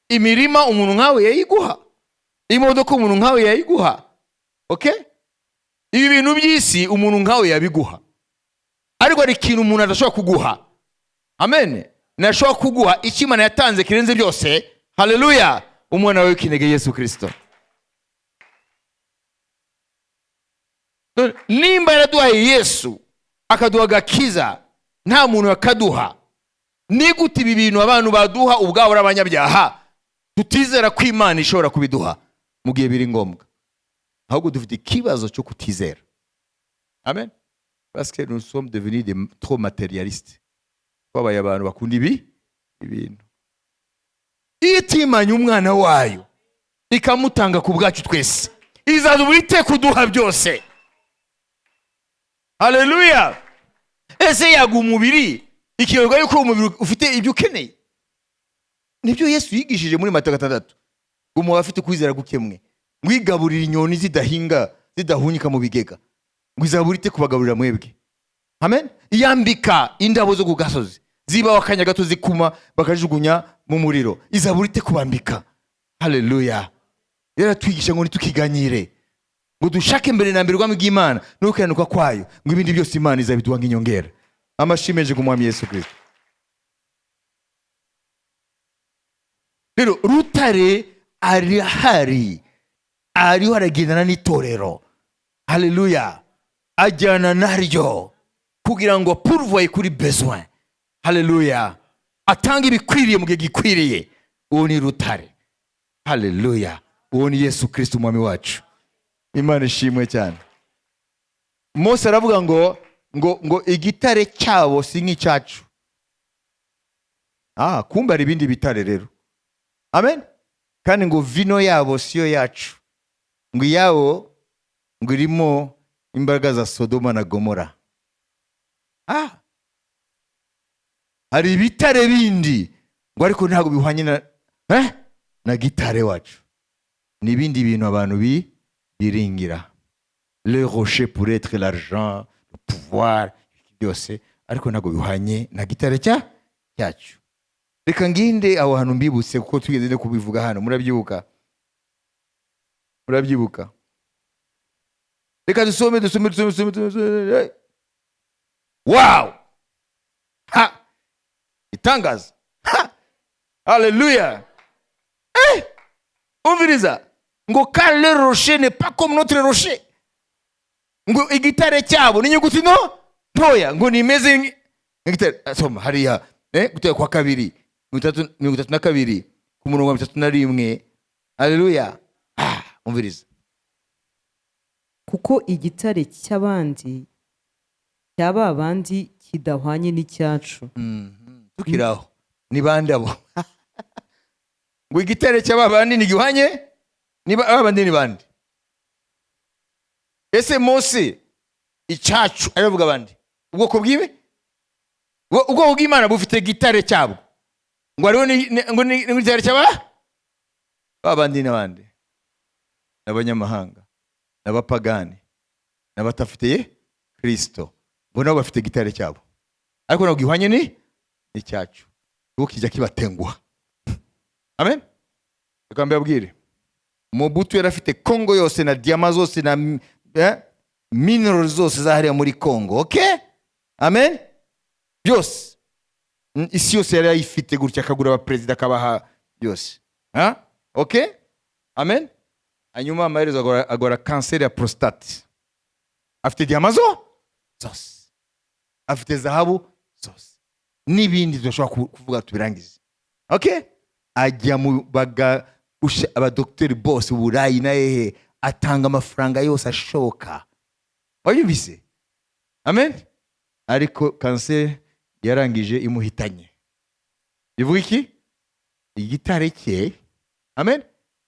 Imirima umuntu nkawe yayiguha. Imodoka umuntu nkawe yayiguha. Okay? Ibi bintu by'isi umuntu nkawe yabiguha. Ariko hari ikintu umuntu adashobora kuguha. Amen. Ntashobora kuguha icyo Imana yatanze kirenze byose. Haleluya. Umwana w'ikinege Yesu Kristo. Nimba yaraduhaye Yesu akaduha agakiza, nta muntu akaduha. Ni gute ibi bintu abantu baduha ubwabo ari abanyabyaha, tutizera ko Imana ishobora kubiduha mu gihe biri ngombwa? Ahubwo dufite ikibazo cyo kutizera. Amen. Parce que nous sommes devenus des trop matérialistes. Twabaye abantu bakunda ibintu. Itimanye umwana wayo ikamutanga ku bwacu twese, izaza ubite kuduha byose. Haleluya. Ese yaguha umubiri ikiyoberwa yuko umubiri ufite ibyo ukeneye? Nibyo Yesu yigishije muri Matayo 6. Ngo umuntu afite kwizera gukemwe, mwigaburira inyoni zidahinga zidahunika mu bigega, ngo izabura ite kubagaburira mwebwe? Amen. Iyambika indabo zo ku gasozi zibaho akanya gato zikuma bakajugunya mu muriro, izabura ite kubambika? Haleluya. Yaratwigisha ngo ntitukiganyire, ngo dushake mbere na mbere ubwami bw'Imana no gukiranuka kwayo, ngo ibindi byose Imana izabiduha nk'inyongera. Amashyi menshi ku Mwami Yesu Kristo. Rero Rutare arahari. Ariho aragendana n'itorero. Haleluya! Ajyana naryo kugira ngo pourvoye kuri besoin. Haleluya! Atanga ibikwiriye mu gihe gikwiriye. Uwo ni rutare. Haleluya! Uwo ni Yesu Kirisito, umwami wacu. Imana ishimwe cyane. Mose aravuga ngo igitare cyabo si nk'icyacu. Ah, kumbe hari ibindi bitare rero. Amen. Kandi ngo vino yabo siyo yacu, ngo iyabo ngo irimo imbaraga za Sodoma na Gomora. Ah, hari ibitare bindi ngo, ariko ntabwo bihwanye na gitare wacu. Ni ibindi bintu abantu biringira. Le rocher pour être l'argent, le pouvoir, byose, ariko ntabwo bihwanye na gitare cyacu. Reka nginde aho hantu mbibutse, kuko tugeze no kubivuga hano. Murabyibuka, murabyibuka. Reka dusome, dusome, dusome, dusome, dusome. Wow! Ha, itangaza! Ha, haleluya! Umviriza ngo: "Car le rocher n'est pas comme notre rocher." Ngo igitare cyabo ni inyuguti no ntoya, ngo nimeze nk'igitare. Soma hariya, Gutegeka kwa Kabiri 32, ku murongo wa 31. Haleluya! Ah, umviriza. Kuko igitare cy'abandi, cya ba bandi, kidahwanye n'icyacu. Tukiri aho, ni bande abo? Ngo igitare cy'aba bandi ntigihwanye niba aba bandi ni bande? Ese Mose icyacu aravuga abandi? Ubwoko bwiwe, ubwoko bw'Imana bufite gitare cyabwo, ngo hariho ngo ni igitare cy'aba ba bandi n'abandi, n'abanyamahanga, n'abapagani, n'abatafitiye Kirisito, ngo nabo bafite gitare cyabo, ariko ntabwo gihwanye ni n'icyacu, kuko kijya kibatenguha. Amen. Reka mbabwire, Mobutu yari afite Kongo yose na diyama zose na mineral zose zahariya muri Kongo. Okay, amen. Byose. Isi yose yari ayifite gutya, akagura abaperezida, akabaha byose. Ha? Okay, amen. Hanyuma amaherezo agora kanseri ya prostate. Afite diyama zo zose, afite zahabu zose, n'ibindi tudashobora kuvuga tubirangize. Okay, ajya mu baga abadogiteri bose Uburayi na hehe, atanga amafaranga yose ashoboka. Wabyumvise? Amen. Ariko kanseri yarangije imuhitanye. Bivuga iki? Igitare cye, amen,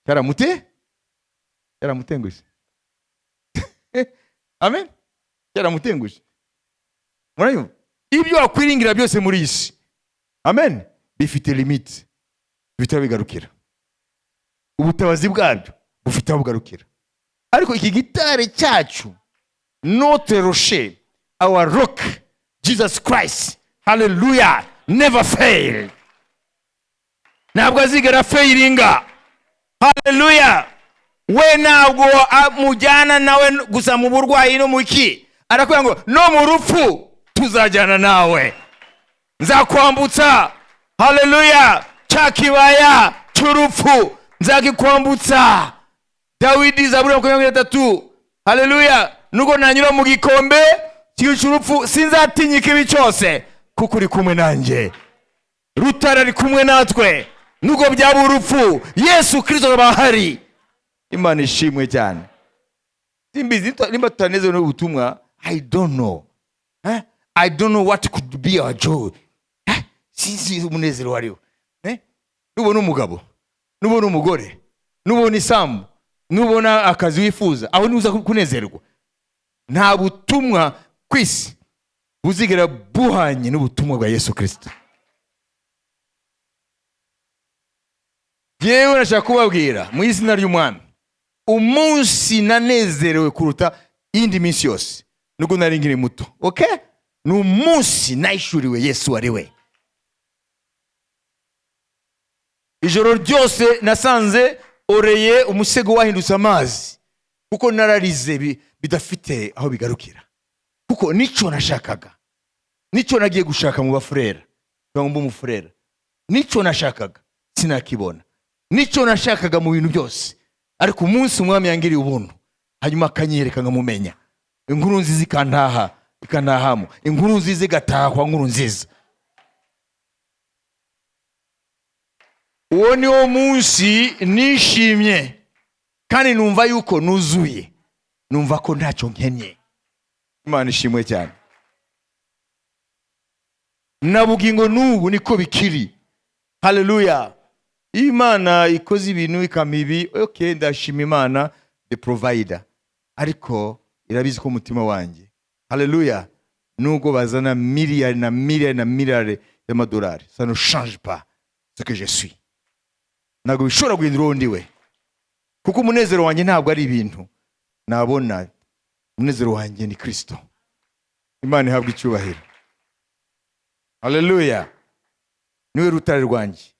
cyaramutenguje. Amen, cyaramutenguje. Murayumva? Ibyo wakwiringira byose muri iyi si, amen, bifite limite, bifite aho bigarukira. Ubutabazi bwabyo bufite aho bugarukira. Ariko iki gitare cyacu, notre rocher, our rock, Jesus Christ, hallelujah, never fail. Ntabwo azigera failinga. Haleluya! We ntabwo mujyana nawe gusa mu burwayi no mu ki, arakubwira ngo no mu rupfu tuzajyana nawe, nzakwambutsa. Haleluya! Cya kibaya cy'urupfu nzakikwambutsa. Dawidi, Zaburi 23. Haleluya! Nubwo nanyura mu gikombe cy'urupfu, sinzatinya ikibi cyose, kuko uri kumwe nanjye. Rutare ari kumwe natwe. Nubwo byaba urupfu, Yesu Kirisito aba ahari. Imana ishimwe cyane. Simbizi nimba tutanezerewe n'ubutumwa. I don't know, eh? I don't know what could be our joy, eh? Sinzi umunezero wariwo, eh? Nubona umugabo, nubona umugore, nubona isambu, nubona akazi wifuza, aho niuza kunezerwa? Nta butumwa ku isi buzigera buhanye n'ubutumwa bwa Yesu Kirisito. Yewe, nashaka kubabwira mu izina ry'umwami, umunsi nanezerewe kuruta iyindi minsi yose nubwo nari nkiri muto, okay, ni umunsi nahishuriwe Yesu ari we. Ijoro ryose nasanze oreye umusego wahindutse amazi, kuko nararize bidafite aho bigarukira, kuko nicyo nashakaga, nicyo nagiye gushaka mu bafurera kugira ngo mbe umufurera, nicyo nashakaga sinakibona, nicyo nashakaga mu bintu byose. Ariko umunsi Umwami yangiriye ubuntu, hanyuma akanyereka nkamumenya, inkuru nziza ikantaha, ikantahamo, inkuru nziza igataha kwa Nkuru Nziza, uwo ni wo munsi nishimye kandi numva yuko nuzuye, numva ko ntacyo nkennye. Imana ishimwe cyane. Na bugingo n'ubu niko bikiri. Haleluya! Iyo Imana ikoze ibintu ikampa ibi, okay, ndashima Imana the provider, ariko irabizi ko umutima wanjye, haleluya, nubwo bazana miliyari na miliyari na miliyari y'amadolari, ça ne change pas ce que je suis. Ntabwo bishobora guhindura uwo ndi we, kuko umunezero wanjye ntabwo ari ibintu nabona. Umunezero wanjye ni Kristo. Imana ihabwa icyubahiro. Haleluya! Niwe rutare rwanjye.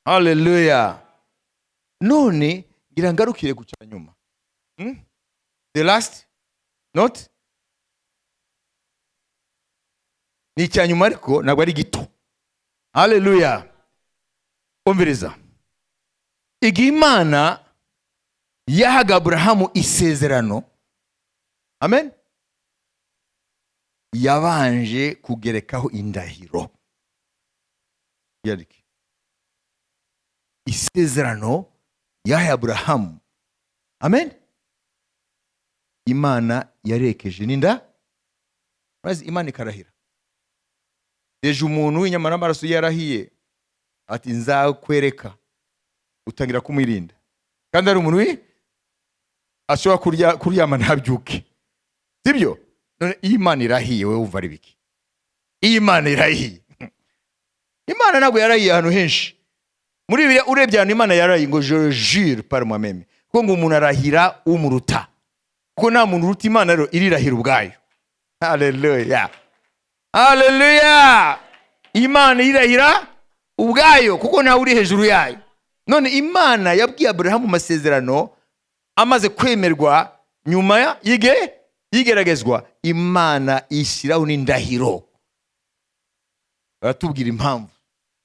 Haleluya! None ngira ngarukire ku cya nyuma. The last note ni icya nyuma, ariko ntabwo ari gito. Haleluya! Umviriza, igihe Imana yahaga Aburahamu isezerano, amen, yabanje kugerekaho indahiro. Yandike. Isezerano yahaye Aburahamu, amen, Imana yarekeje n'inda, maze Imana ikarahira. Deje umuntu w'inyama n'amaraso yarahiye ati: "Nzakwereka", utangira kumwirinda, kandi ari umuntu ashobora kuryama ntabyuke, sibyo? None iyo Imana irahiye, wowe wumva ari biki? Iyo Imana irahiye, Imana ntabwo yarahiye ahantu henshi muri Bibiliya. Urebye ahantu Imana yarahiye ngo "je jure par moi même", kuko ngo umuntu arahira umuruta, kuko nta muntu uruta Imana. Rero irirahira ubwayo. Haleluya, haleluya! Imana irahira ubwayo kuko ntawe uri hejuru yayo. None Imana yabwiye Aburahamu amasezerano amaze kwemerwa nyuma y'ige y'igeragezwa, Imana ishyiraho n'indahiro. Baratubwira impamvu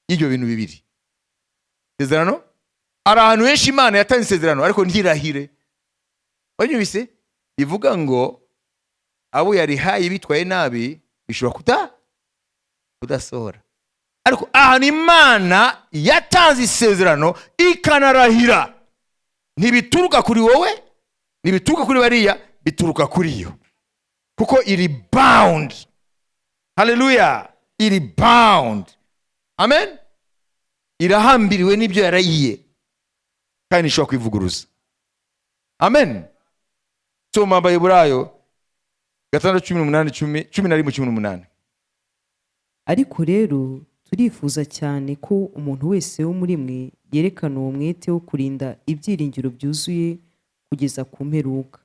y'ibyo bintu bibiri. Isezerano, hari ahantu henshi Imana yatanze isezerano ariko ntirahire. Wanyumvise bivuga ngo abo yarihaye bitwaye nabi, bishobora kudasohora. Ariko ahantu Imana yatanze isezerano ikanarahira, ntibituruka kuri wowe, ntibituruka kuri bariya, bituruka kuri yo, kuko iri bound. Haleluya! Iri bound, amen. Irahambiriwe n'ibyo yarahiye kandi ntishobora kwivuguruza. Amen. Soma Abaheburayo 6, 18, 10, 11, 18. Ariko rero turifuza cyane ko umuntu wese wo muri mwe yerekana uwo mwete wo kurinda ibyiringiro byuzuye kugeza ku mperuka,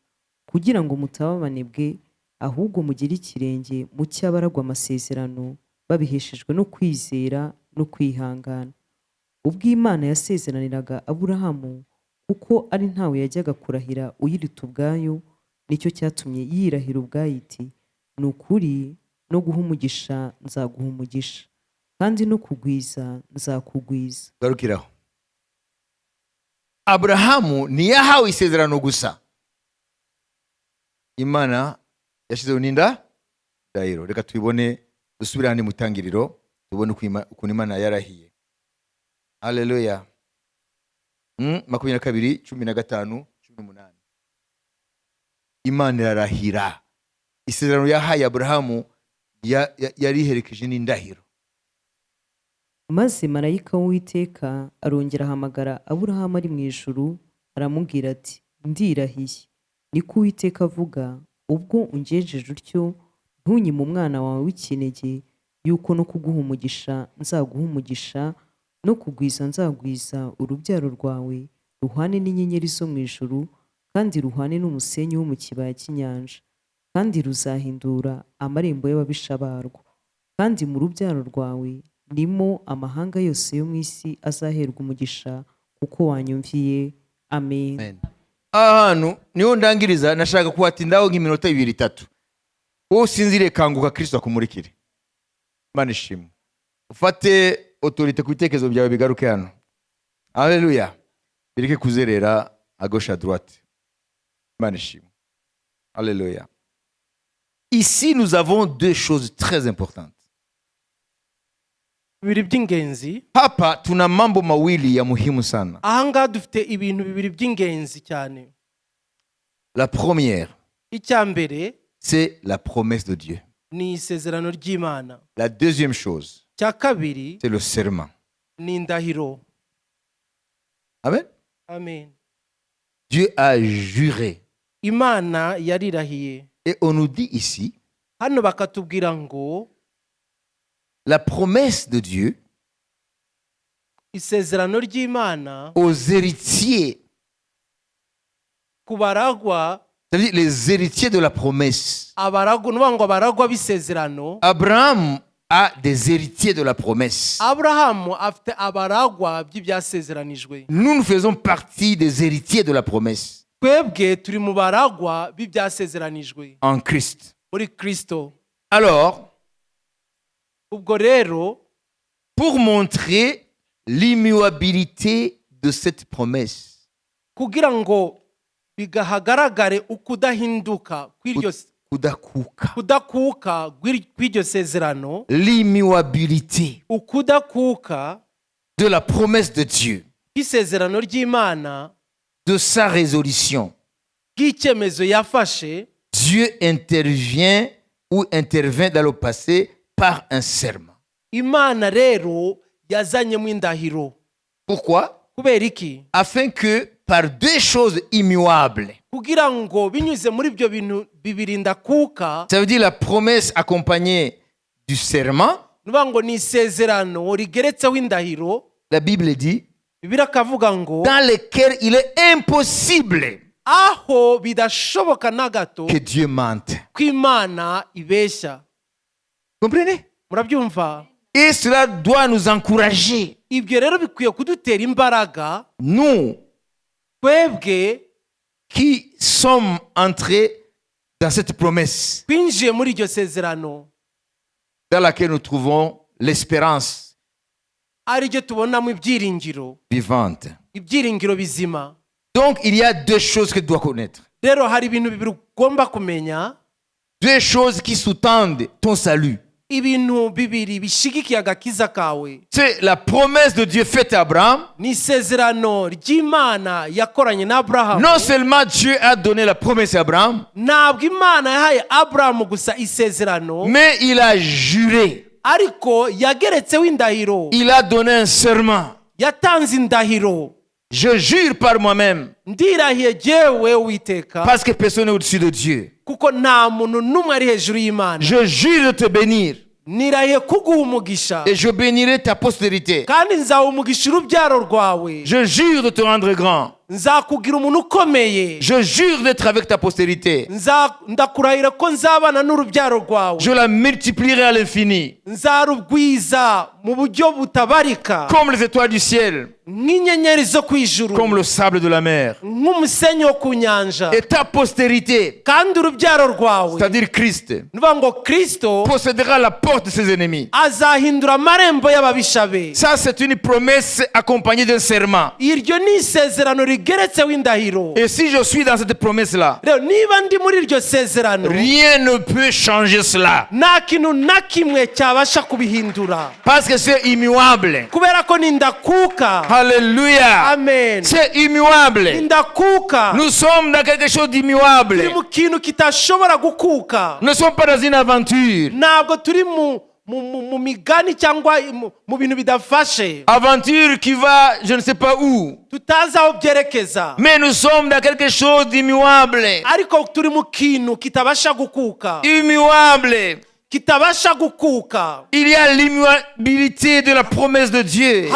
kugira ngo mutaba abanebwe, ahubwo mugire ikirenge mu cy'abaragwa amasezerano babiheshejwe no kwizera no kwihangana. Ubwo Imana yasezeraniraga Aburahamu, kuko ari ntawe yajyaga kurahira uyiruta ubwayo, nicyo cyatumye yirahira ubwayo iti: "Ni ukuri no guha umugisha nzaguha umugisha, kandi no kugwiza nzakugwiza." Garukiraho. Aburahamu ntiyahawe isezerano gusa, Imana yashyizeho n'inda ndahiro. Reka tubibone, dusubire hano mu itangiriro, tubone ukuntu Imana yarahiye. Haleluya! 22, 15, 18. Imana irarahira. Isezerano yahaye Aburahamu yariherekeje n'indahiro. Maze marayika w'Uwiteka arongera ahamagara Aburahamu ari mu ijuru, aramubwira ati: "Ndirahiye, niko Uwiteka avuga, ubwo ungenjeje utyo ntunyime umwana wawe w'ikinege, yuko no kuguha umugisha nzaguha umugisha, no kugwiza nzagwiza urubyaro rwawe ruhwane n'inyenyeri zo mu ijuru, kandi ruhwane n'umusenyi wo mu kibaya cy'inyanja, kandi ruzahindura amarembo y'ababisha barwo. Kandi mu rubyaro rwawe nimo amahanga yose yo mu isi azaherwa umugisha, kuko wanyumviye." Amen. Aha hantu niho ndangiriza. Nashaka kuhatindaho nk'iminota ibiri, itatu. Wowe usinziriye, kanguka, Kristo akumurikire. Imana ishimwe. Ufate autorité ku bitekerezo byawe, bigaruke hano. Haleluya! Bireke kuzerera. À gauche, à droite. Imana ishimwe. Alléluia. Ici, nous avons deux choses très importantes. Bibiri by'ingenzi. Hapa tuna mambo mawili ya muhimu sana. Ahangaha dufite ibintu bibiri by'ingenzi cyane. La première, Icya mbere c'est la promesse de Dieu. Ni isezerano ry'Imana. La deuxième chose, Icya kabiri c'est le serment. Ni indahiro. Amen. Amen. Dieu a juré. Imana yarirahiye. Et on nous dit ici, Hano bakatubwira ngo la promesse de Dieu isezerano ry'Imana aux héritiers, ku baragwa, c'est-à-dire les héritiers de la promesse. Abaragwa ni ukuvuga ngo abaragwa b'isezerano. Abraham a des héritiers de la promesse. Aburahamu afite abaragwa by'ibyasezeranijwe. Nous, nous faisons partie des héritiers de la promesse Twebwe turi mu baragwa b'ibyasezeranijwe en Christ. Muri Kristo. Alors, Ubwo rero, pour montrer l'immuabilité de cette promesse, kugira ngo bigahagaragare ukudahinduka kw'iryo kudakuka, kudakuka kw'iryo sezerano, l'immuabilité ukudakuka de la promesse de Dieu, kw'isezerano ry'Imana, de sa résolution, bw'icyemezo yafashe, Dieu intervient ou intervint dans le passé par un serment. Imana rero yazanyemo indahiro. Pourquoi? Kubera iki? Afin que par deux choses immuables, Kugira ngo binyuze muri ibyo bintu bibiri ndakuka, ça veut dire la promesse accompagnée du serment, ni ukuvuga ngo ni isezerano rigeretseho indahiro, la Bible dit, Bibiliya akavuga ngo dans lesquelles il est impossible aho bidashoboka na gato que Dieu mente. Ko Imana ibeshya. Comprenez? Murabyumva? Et cela doit nous encourager. Ibyo rero bikwiye kudutera imbaraga. Nous Twebwe qui sommes entrés dans cette promesse twinjiye muri iryo sezerano dans laquelle nous trouvons l'espérance ariryo tubonamo ibyiringiro, vivante. Ibyiringiro bizima. Donc il y a deux choses que tu dois connaître. Rero hari ibintu bibiri ugomba kumenya. Deux choses qui sous-tendent ton salut. Ibintu bibiri bishigikiye agakiza kawe. C'est la promesse de Dieu faite à Abraham. Ni isezerano ry'Imana yakoranye na Aburahamu. Non seulement Dieu a donné la promesse à Abraham, Ntabwo Imana yahaye Aburahamu gusa isezerano, mais il a juré. Ariko yageretseho indahiro. Il a donné un serment. Yatanze indahiro. Je jure par moi-même, Ndirahiye jyewe Uwiteka, parce que personne n'est au-dessus de Dieu. Kuko nta muntu n'umwe ari hejuru y'Imana. Je jure de te bénir Nirahiye kuguha umugisha, et je bénirai ta postérité. Kandi nzaha umugisha urubyaro rwawe. Je jure de te rendre grand. Nzakugira umuntu ukomeye. Je jure d'être avec ta postérité. Ndakurahira ko nzabana n'urubyaro rwawe. Je la multiplierai à l'infini, Nzarugwiza mu buryo butabarika, comme les étoiles du ciel, nk'inyenyeri zo ku ijuru, comme le sable de la mer. Nk'umusenyi wo ku nyanja. Et ta postérité, Kandi urubyaro rwawe, c'est-à-dire Christ, ni ukuvuga ngo Kristo, possédera la porte de ses ennemis. Azahindura amarembo y'ababisha be. Ça, c'est une promesse accompagnée d'un serment. Iryo ni isezerano rigeretseho indahiro. Et si je suis dans cette promesse-là, Rero niba ndi muri iryo sezerano, rien ne peut changer cela. Nta kintu na kimwe cyabasha kubihindura. Parce que c'est immuable. Kubera ko ni ndakuka. Alléluia. Amen. C'est immuable. Ni ndakuka. Nous sommes dans quelque chose d'immuable. Turi mu kintu kitashobora gukuka. Nous ne sommes pas dans une aventure. Ntabwo turi mu migani cyangwa mu bintu bidafashe. Aventure qui va je ne sais pas où. Tutazi aho byerekeza. Mais nous sommes dans quelque chose d'immuable. Ariko turi mu kintu kitabasha gukuka. Immuable. Kitabasha gukuka. Il y a l'immuabilité de la promesse de Dieu.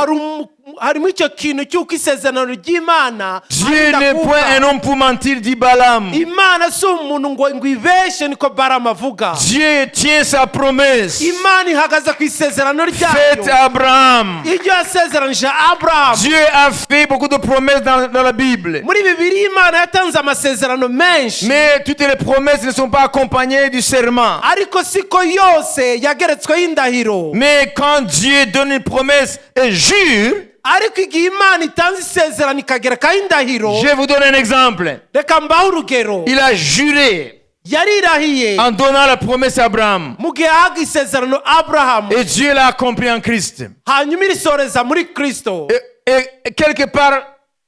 Harimo icyo kintu cy'uko isezerano ry'Imana Dieu n'est ridakuka. point un homme pour mentir, dit Balaam. Imana si umuntu ngo ibeshe, niko Baramu avuga. Dieu tient sa promesse Imana ihagaze ku isezerano faite ryayo à Abraham. iryo yasezeranije Aburahamu. Dieu a fait beaucoup de promesses dans la Bible. Muri Bibiliya Imana yatanze amasezerano menshi, Mais toutes les promesses ne sont pas accompagnées du serment. Ariko siko yose yageretsweho indahiro. Mais quand Dieu donne une promesse et jure, Ariko igihe Imana itanze isezerano ikagerekaho indahiro. Je vous donne un exemple. Reka mbahe urugero. Il a juré Yarirahiye en donnant la promesse à Abraham. Mu gihe yahaga isezerano Aburahamu. Et Dieu l'a accompli en Christ. Hanyuma irisoreza muri Kristo. Et quelque part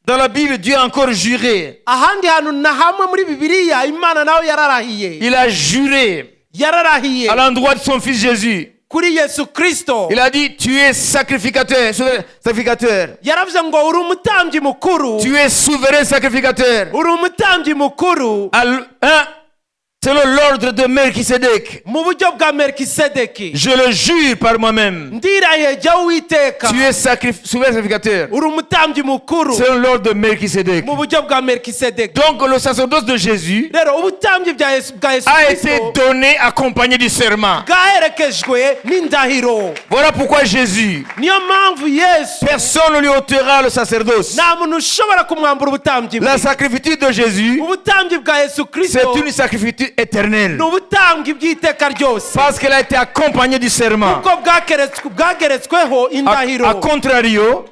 dans la Bible, Dieu a encore juré. Ahandi hantu na hamwe muri Bibiliya Imana nawe yararahiye. Il a juré Yararahiye à l'endroit de son fils Jésus. Kuri Yesu Kristo. Il a dit, tu es sacrificateur, souverain sacrificateur. Yaravuze ngo uri umutambyi mukuru. Tu es souverain sacrificateur. Uri umutambyi mukuru. Hein, selon l'ordre de Melchisedec. Mu buryo bwa Melikisedeki. Je le jure par moi-même. Ndirahiye jyewe Uwiteka. Tu es souverain sacrificateur. Uri umutambyi mukuru Selon l'ordre de Melchisedec. Mu buryo bwa Melikisedeki. Donc le sacerdoce de Jésus Rero ubutambyi bya Yesu bwa Yesu a été Kristo donné accompagné du serment. Bwaherekejwe n'indahiro. Voilà pourquoi Jésus, Niyo mpamvu Yesu, personne ne lui ôtera le sacerdoce. Nta muntu ushobora kumwambura ubutambyi bwe. La sacrificature de Jésus, Ubutambyi bwa Yesu c'est Kristo une sacrificature éternelle. Ni ubutambyi bw'iteka ryose. Parce qu'elle a été accompagnée du serment. Kuko bwakeretswe- bwageretsweho indahiro. A contrario,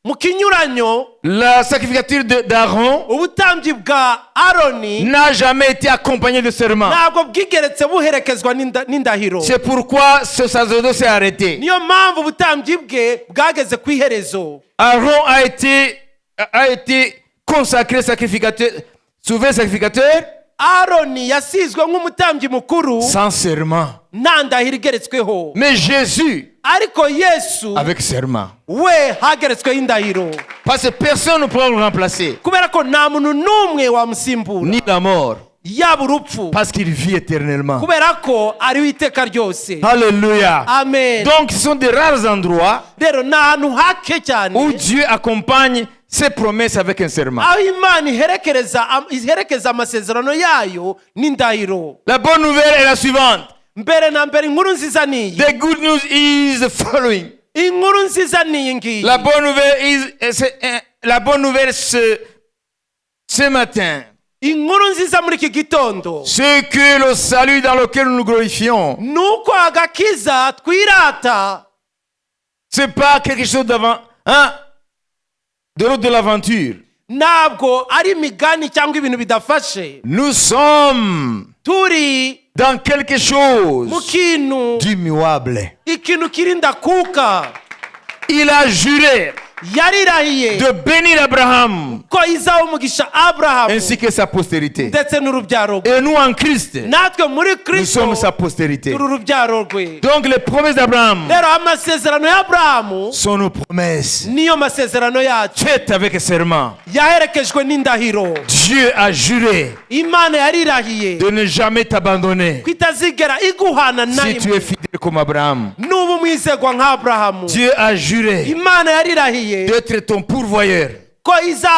Mu kinyuranyo, la sacrificature d'Aaron ubutambyi bwa Aroni n'a jamais été accompagnée de serment. Ntabwo bwigeretse buherekezwa n'inda- n'indahiro. C'est pourquoi ce sacerdoce s'est arrêté. Niyo mpamvu ubutambyi bwe bwageze ku iherezo. Aaron a été consacré sacrificateur, souverain sacrificateur, Aroni yasizwe nk'umutambyi mukuru sans serment. Nta ndahiro igeretsweho. Mais Jésus, Ariko Yesu avec serment. We hageretsweho indahiro. Parce que personne ne pourra le remplacer. Kubera ko nta muntu n'umwe wamusimbura. Ni la mort. Yaba urupfu. Parce qu'il vit éternellement. Kubera ko ariho iteka ryose. Alléluia. Amen. Donc ce sont des rares endroits Rero ni ahantu hake cyane où Dieu accompagne ses promesses avec un serment. Aho Imana iherekereza iherekeza amasezerano yayo n'indahiro. La bonne nouvelle est la suivante. Mbere na mbere inkuru nziza ni iyi. The good news is the following. Inkuru nziza ni iyi ngiyi. La bonne nouvelle is, c'est, la bonne nouvelle ce matin, Inkuru nziza muri iki gitondo, c'est que le salut dans lequel nous nous glorifions, ni uko agakiza twirata, c'est pas quelque chose d'avant, hein, de l'autre de l'aventure. Ntabwo ari imigani cyangwa ibintu bidafashe. Nous sommes Turi dans quelque mu chose kintu d'immuable. Ikintu kiri ndakuka. Il a juré Yarirahiye de bénir Abraham ko izaha umugisha Aburahamu ainsi que sa postérité. Ndetse n'urubyaro rwe. Et nous en Christ, Natwe muri nous Kristo sommes sa postérité. Turi urubyaro rwe. Donc les promesses d'Abraham Rero amasezerano ya Aburahamu sont nos promesses niyo masezerano yacu faites avec serment. Yaherekejwe n'indahiro. Dieu a juré Imana yarirahiye de ne jamais t'abandonner ko itazigera iguhana na si tu rimwe es fidèle comme Abraham. nuba umwizerwa nka Aburahamu. Dieu a juré Imana yarirahiye d'être ton pourvoyeur. Ko iza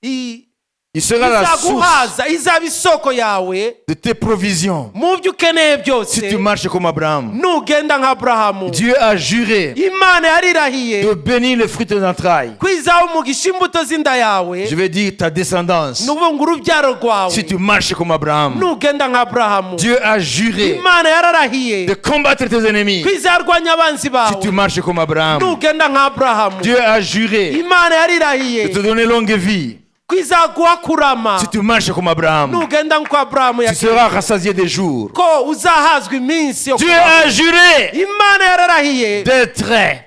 i- Il sera la source izaguhaza izaba isoko yawe de tes provisions mu byo ukeneye byose si tu marches comme Abraham. Nugenda nka Aburahamu. Dieu a juré Imana yarirahiye de bénir les fruits de tes entrailles. Ko izaha umugisha imbuto z'inda yawe. Je vais dire ta descendance. Ni ukuvuga ngo urubyaro rwawe Si tu marches comme Abraham. Nugenda nka Aburahamu. Dieu a juré Imana yararahiye de combattre tes ennemis. Ko izarwanya abanzi Si bawe tu marches comme Abraham. nugenda nka Aburahamu. Dieu a juré Imana yarirahiye de te donner longue vie. Ko izaguha kurama Si tu marches comme Abraham, nugenda nk'uko Aburahamu tu yagiye seras rassasié des jours. Ko uzahazwa iminsi yo Dieu kubaho. a juré Imana yararahiye d'être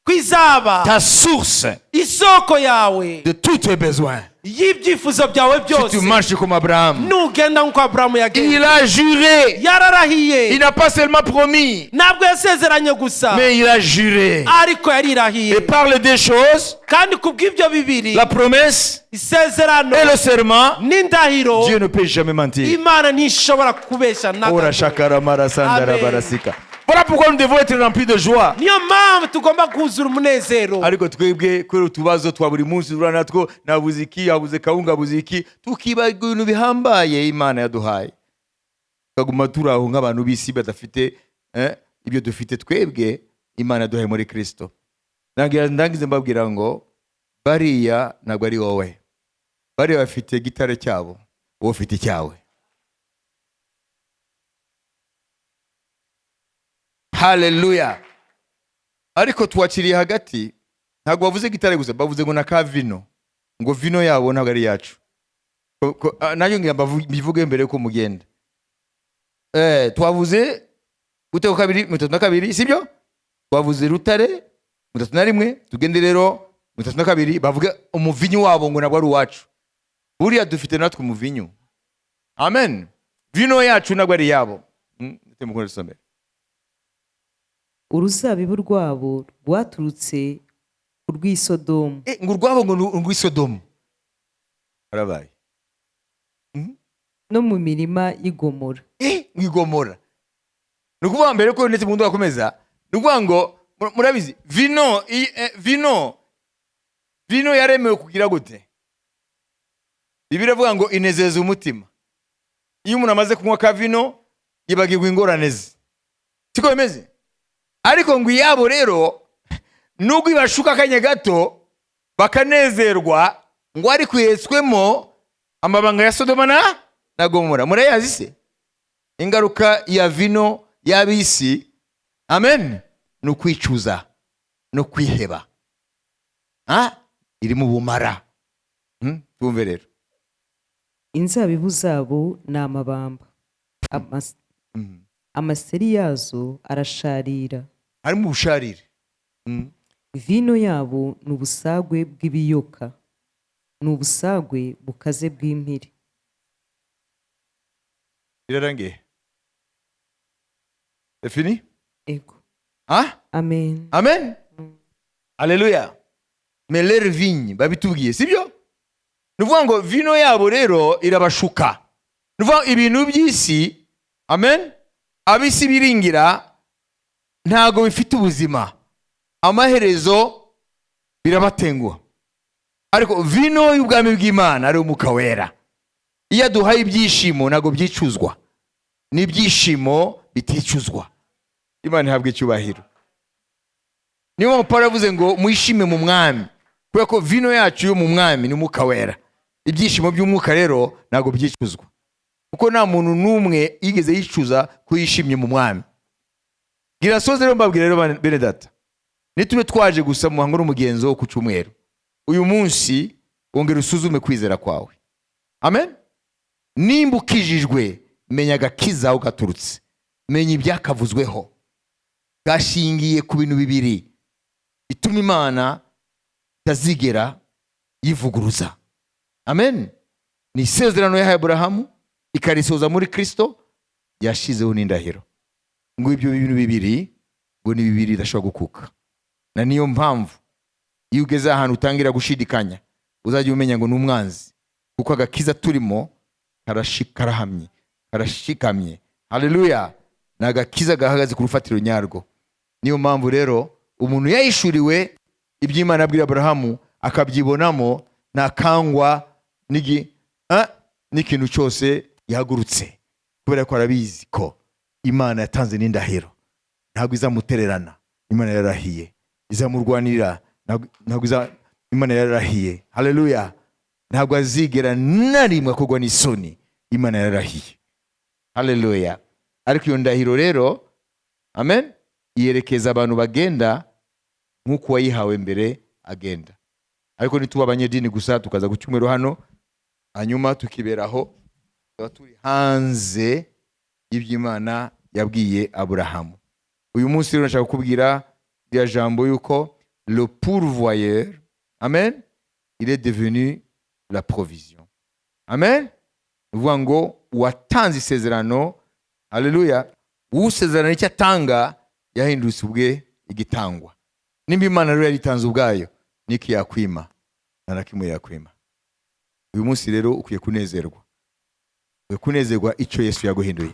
ko izaba ta source isoko yawe de tous tes besoins. Y'ibyifuzo byawe Si byose tu marches comme Abraham. Nugenda nk'uko Aburahamu yagenze. Il a juré. Yararahiye. Il n'a pas seulement promis, Ntabwo yasezeranye gusa, mais il a juré. Ariko yarirahiye. Et par les deux choses, Kandi kubw'ibyo bibiri, la promesse isezerano et le serment, n'indahiro, Dieu ne peut jamais mentir. Imana ntishobora kubeshya na Ora gato. shakaramara sandara Amen. barasika. Voilà pourquoi nous devons être remplis de joie. Niyo mpamvu tugomba kuzura umunezero. Ariko twebwe kubera utubazo twa buri munsi duhura natwo, nabuze iki, yabuze kawunga, abuze iki, tukibagirwa ibintu bihambaye Imana yaduhaye, tukaguma turi aho nk'abantu b'isi badafite ibyo dufite twebwe Imana yaduhaye muri Kristo. Nangira- ndangize mbabwira ngo bariya ntabwo ari wowe, bariya bafite gitare cyabo, wowe ufite icyawe. Haleluya. Ariko twakiriye hagati. Ntabwo bavuze gitare gusa, bavuze ngo na ka vino, ngo vino yabo ntabwo ari iyacu. Nanjye ngira mbivuge mbere yuko mugenda. Twavuze Guteka kabiri 32, sibyo? Twavuze Rutare 31. Tugende rero 32, bavuge umuvinyu wabo ngo ntabwo ari uwacu. Buriya dufite natwe umuvinyu, amen. Vino yacu ntabwo ari iyabo. Mukunda dusomere. Uruzabibu rwabo rwaturutse ku rw'i Sodomu. Ngo urwabo ngo ni urw'i Sodomu, harabaye. No mu mirima y'i Gomora. Mu i Gomora. Ni ukuvuga mbere ko ndetse mu akomeza, ni ukuvuga ngo murabizi vino vino yaremewe kugira gute? Bibiliya iravuga ngo inezeza umutima. Iyo umuntu amaze kunywa ka vino yibagirwa ingorane ze, siko bimeze? Ariko ngo iyabo rero, nubwo ibashuka akanya gato bakanezerwa, ngo ariko ihetswemo amabanga ya Sodoma na Gomora. Murayazi se? Ingaruka ya vino y'ab'isi, amen, ni ukwicuza no kwiheba. Irimo ubumara. Twumve rero. Inzabibu zabo ni amabamba. Amaseri yazo arasharira. Harimo ubusharire. Vino yabo ni ubusagwe bw'ibiyoka, ni ubusagwe bukaze bw'impiri. Birarangiye? C'est fini? Ego. Ah? Amen. Amen, alléluia. Mais leur vigne, babitubwiye, sibyo? Ni ukuvuga ngo vino yabo rero irabashuka. Ni ukuvuga ibintu by'isi, amen, ab'isi biringira ntabwo bifite ubuzima, amaherezo birabatenguha. Ariko vino y'ubwami bw'Imana, ari Umwuka Wera, iyo aduhaye ibyishimo ntabwo byicuzwa, ni ibyishimo biticuzwa. Imana ihabwa icyubahiro. Niyo mpamvu Paul yavuze ngo mwishime mu Mwami, kubera ko vino yacu yo mu Mwami ni Umwuka Wera. Ibyishimo by'umwuka rero ntabwo byicuzwa, kuko nta muntu n'umwe yigeze yicuza ko yishimye mu Mwami. Gira soze rero mbabwira rero, bene data, nitube twaje gusa mu muhango n'umugenzo wo ku cyumweru. Uyu munsi wongera usuzume kwizera kwawe, amen. Nimba ukijijwe, menya agakiza aho gaturutse, menya ibyakavuzweho. Gashingiye ku bintu bibiri bituma Imana itazigera yivuguruza, amen. Ni isezerano yahaye Aburahamu ikarisoza muri Kristo, yashizeho n'indahiro. Ngo ibyo bintu bibiri ngo ni bibiri bidashobora gukuka. Na niyo mpamvu iyo ugeze ahantu utangira gushidikanya, uzajya umenya ngo ni umwanzi, kuko agakiza turimo karahamye, karashikamye. Haleluya! Ni agakiza gahagaze ku rufatiro nyarwo. Niyo mpamvu rero umuntu yahishuriwe iby'Imana abwira Aburahamu akabyibonamo, ntakangwa n'ikintu cyose yahagurutse, kubera ko arabizi ko Imana yatanze n'indahiro, ntabwo izamutererana. Imana yarahiye izamurwanirira, ntabwo Imana yararahiye, haleluya, ntabwo azigera na rimwe akorwa n'isoni. Imana yararahiye, haleluya. Ariko iyo ndahiro rero, amen, yerekeza abantu bagenda nk'uko uwayihawe mbere agenda. Ariko nituba abanyedini gusa, tukaza ku cyumweru hano, hanyuma tukiberaho, tuba turi hanze y'iby'Imana yabwiye Aburahamu. Uyu munsi rero ndashaka kukubwira rya jambo yuko le pourvoyeur, amen, il est devenu la provision, amen. Ni ukuvuga ngo uwatanze isezerano, haleluya, usezerano icyo atanga yahindutse ubwe igitangwa. Nimba Imana rero yaritanze ubwayo, niki yakwima? Nta na kimwe yakwima. Uyu munsi rero ukwiye kunezerwa, ukwiye kunezerwa icyo Yesu yaguhinduye.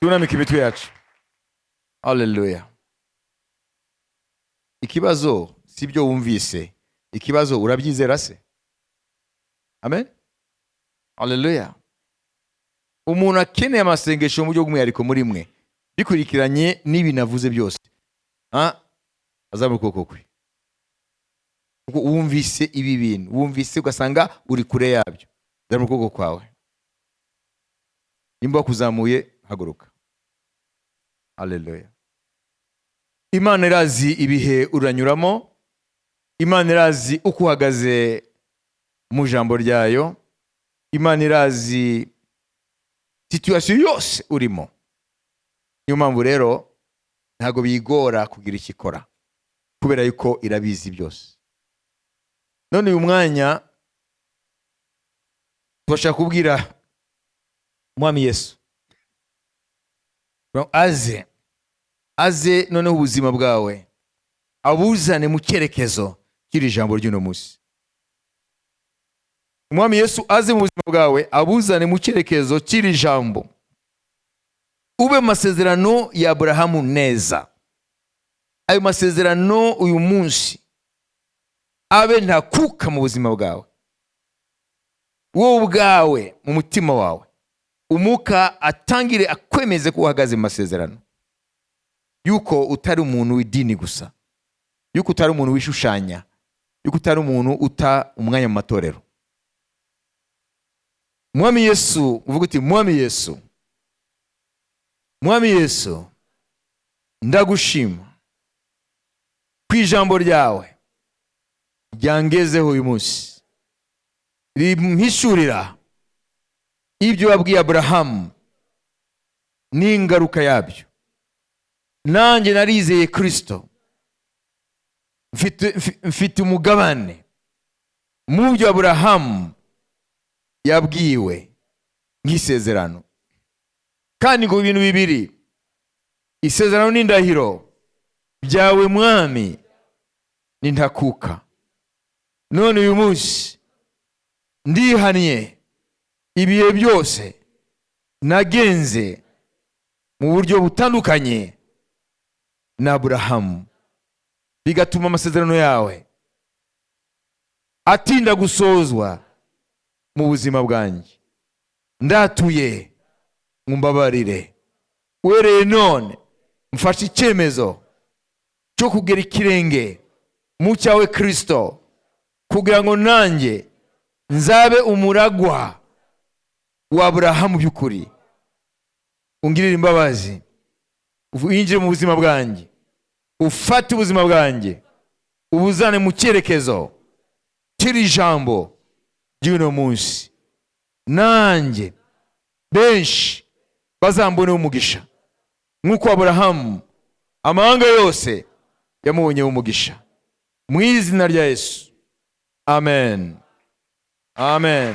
Tunamika imitwe yacu. Haleluya! Ikibazo si ibyo wumvise, ikibazo urabyizera se? Amen, haleluya. Umuntu akeneye amasengesho mu buryo bw'umwihariko muri mwe, bikurikiranye n'ibi navuze byose, azamura ukuboko kwe, kuko wumvise ibi bintu, wumvise ugasanga uri kure yabyo. Zamura ukuboko kwawe. Nimba wakuzamuye, haguruka. Haleluya! Imana irazi ibihe uranyuramo, Imana irazi uko uhagaze mu ijambo ryayo, Imana irazi situation yose urimo. Niyo mpamvu rero ntabwo biyigora kugira icyo ikora, kubera yuko irabizi byose. None uyu mwanya tubashaka kubwira Umwami Yesu aze, aze noneho ubuzima bwawe abuzane mu cyerekezo cy'iri jambo ry'uno munsi. Umwami Yesu aze mu buzima bwawe, abuzane mu cyerekezo cy'iri jambo, ube mu masezerano ya Aburahamu neza. Ayo masezerano uyu munsi abe ntakuka mu buzima bwawe, wowe ubwawe mu mutima wawe, Umwuka atangire akwemeze ko uhagaze mu masezerano, yuko utari umuntu w'idini gusa, yuko utari umuntu wishushanya, yuko utari umuntu uta umwanya mu matorero. Mwami Yesu, uvuga uti: "Mwami Yesu, Mwami Yesu, ndagushima ku ijambo ryawe ryangezeho uyu munsi, rimpishurira ibyo wabwiye Aburahamu n'ingaruka yabyo. Nanjye narizeye Kirisito, mfite umugabane mu byo Aburahamu yabwiwe nk'isezerano. Kandi ngo ibintu bibiri, isezerano n'indahiro byawe, Mwami, ni ntakuka. None uyu munsi ndihannye ibihe byose nagenze mu buryo butandukanye na Aburahamu, bigatuma amasezerano yawe atinda gusozwa mu buzima bwanjye. Ndatuye, mumbabarire. Uhereye none mfashe icyemezo cyo kugera ikirenge mu cyawe Kirisito, kugira ngo nanjye nzabe umuragwa wa Aburahamu by'ukuri. Ungirire imbabazi, winjire mu buzima bwanjye, ufate ubuzima bwanjye ubuzane mu cyerekezo cy'iri jambo ry'uno munsi. Nanjye benshi bazamboneho umugisha, nk'uko Aburahamu amahanga yose yamubonyeho umugisha. Mu izina rya Yesu, amen, amen,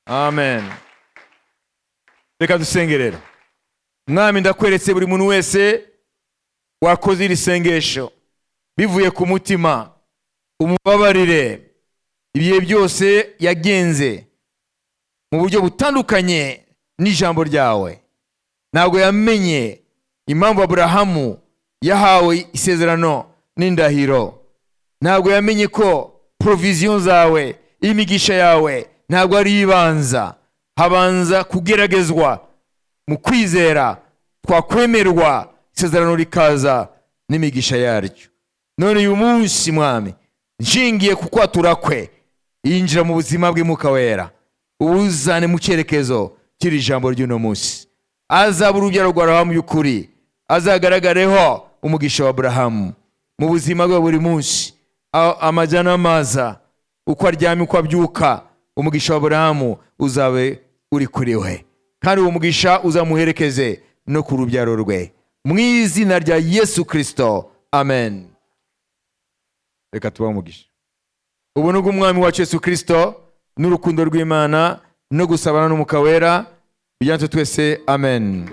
amen." Reka dusenge rero. Mwami, ndakweretse buri muntu wese wakoze iri sengesho bivuye ku mutima. Umubabarire ibihe byose yagenze mu buryo butandukanye n'ijambo ryawe. Ntabwo yamenye impamvu Aburahamu yahawe isezerano n'indahiro. Ntabwo yamenye ko provision zawe, imigisha yawe, ntabwo ari ibanza, habanza kugeragezwa mu kwizera, twakwemerwa isezerano rikaza n'imigisha yaryo. None uyu munsi, Mwami, nshingiye ku kwatura kwe, yinjira mu buzima bwe, Mwuka Wera, ubuzane mu cyerekezo cy'iri jambo ry'uno munsi. Azaba urubyaro rwa Aburahamu y'ukuri, azagaragareho umugisha wa Aburahamu mu buzima bwe buri munsi, amajya n'amaza, uko aryamye, uko abyuka, umugisha wa Aburahamu uzabe uri kuri we, kandi uwo mugisha uzamuherekeze no ku rubyaro rwe. Mu izina rya Yesu Kirisito, amen. Reka tubahe umugisha. Ubuntu bw'Umwami wacu Yesu Kirisito n'urukundo rw'Imana no gusabana n'Umwuka Wera bijyane twese. Amen.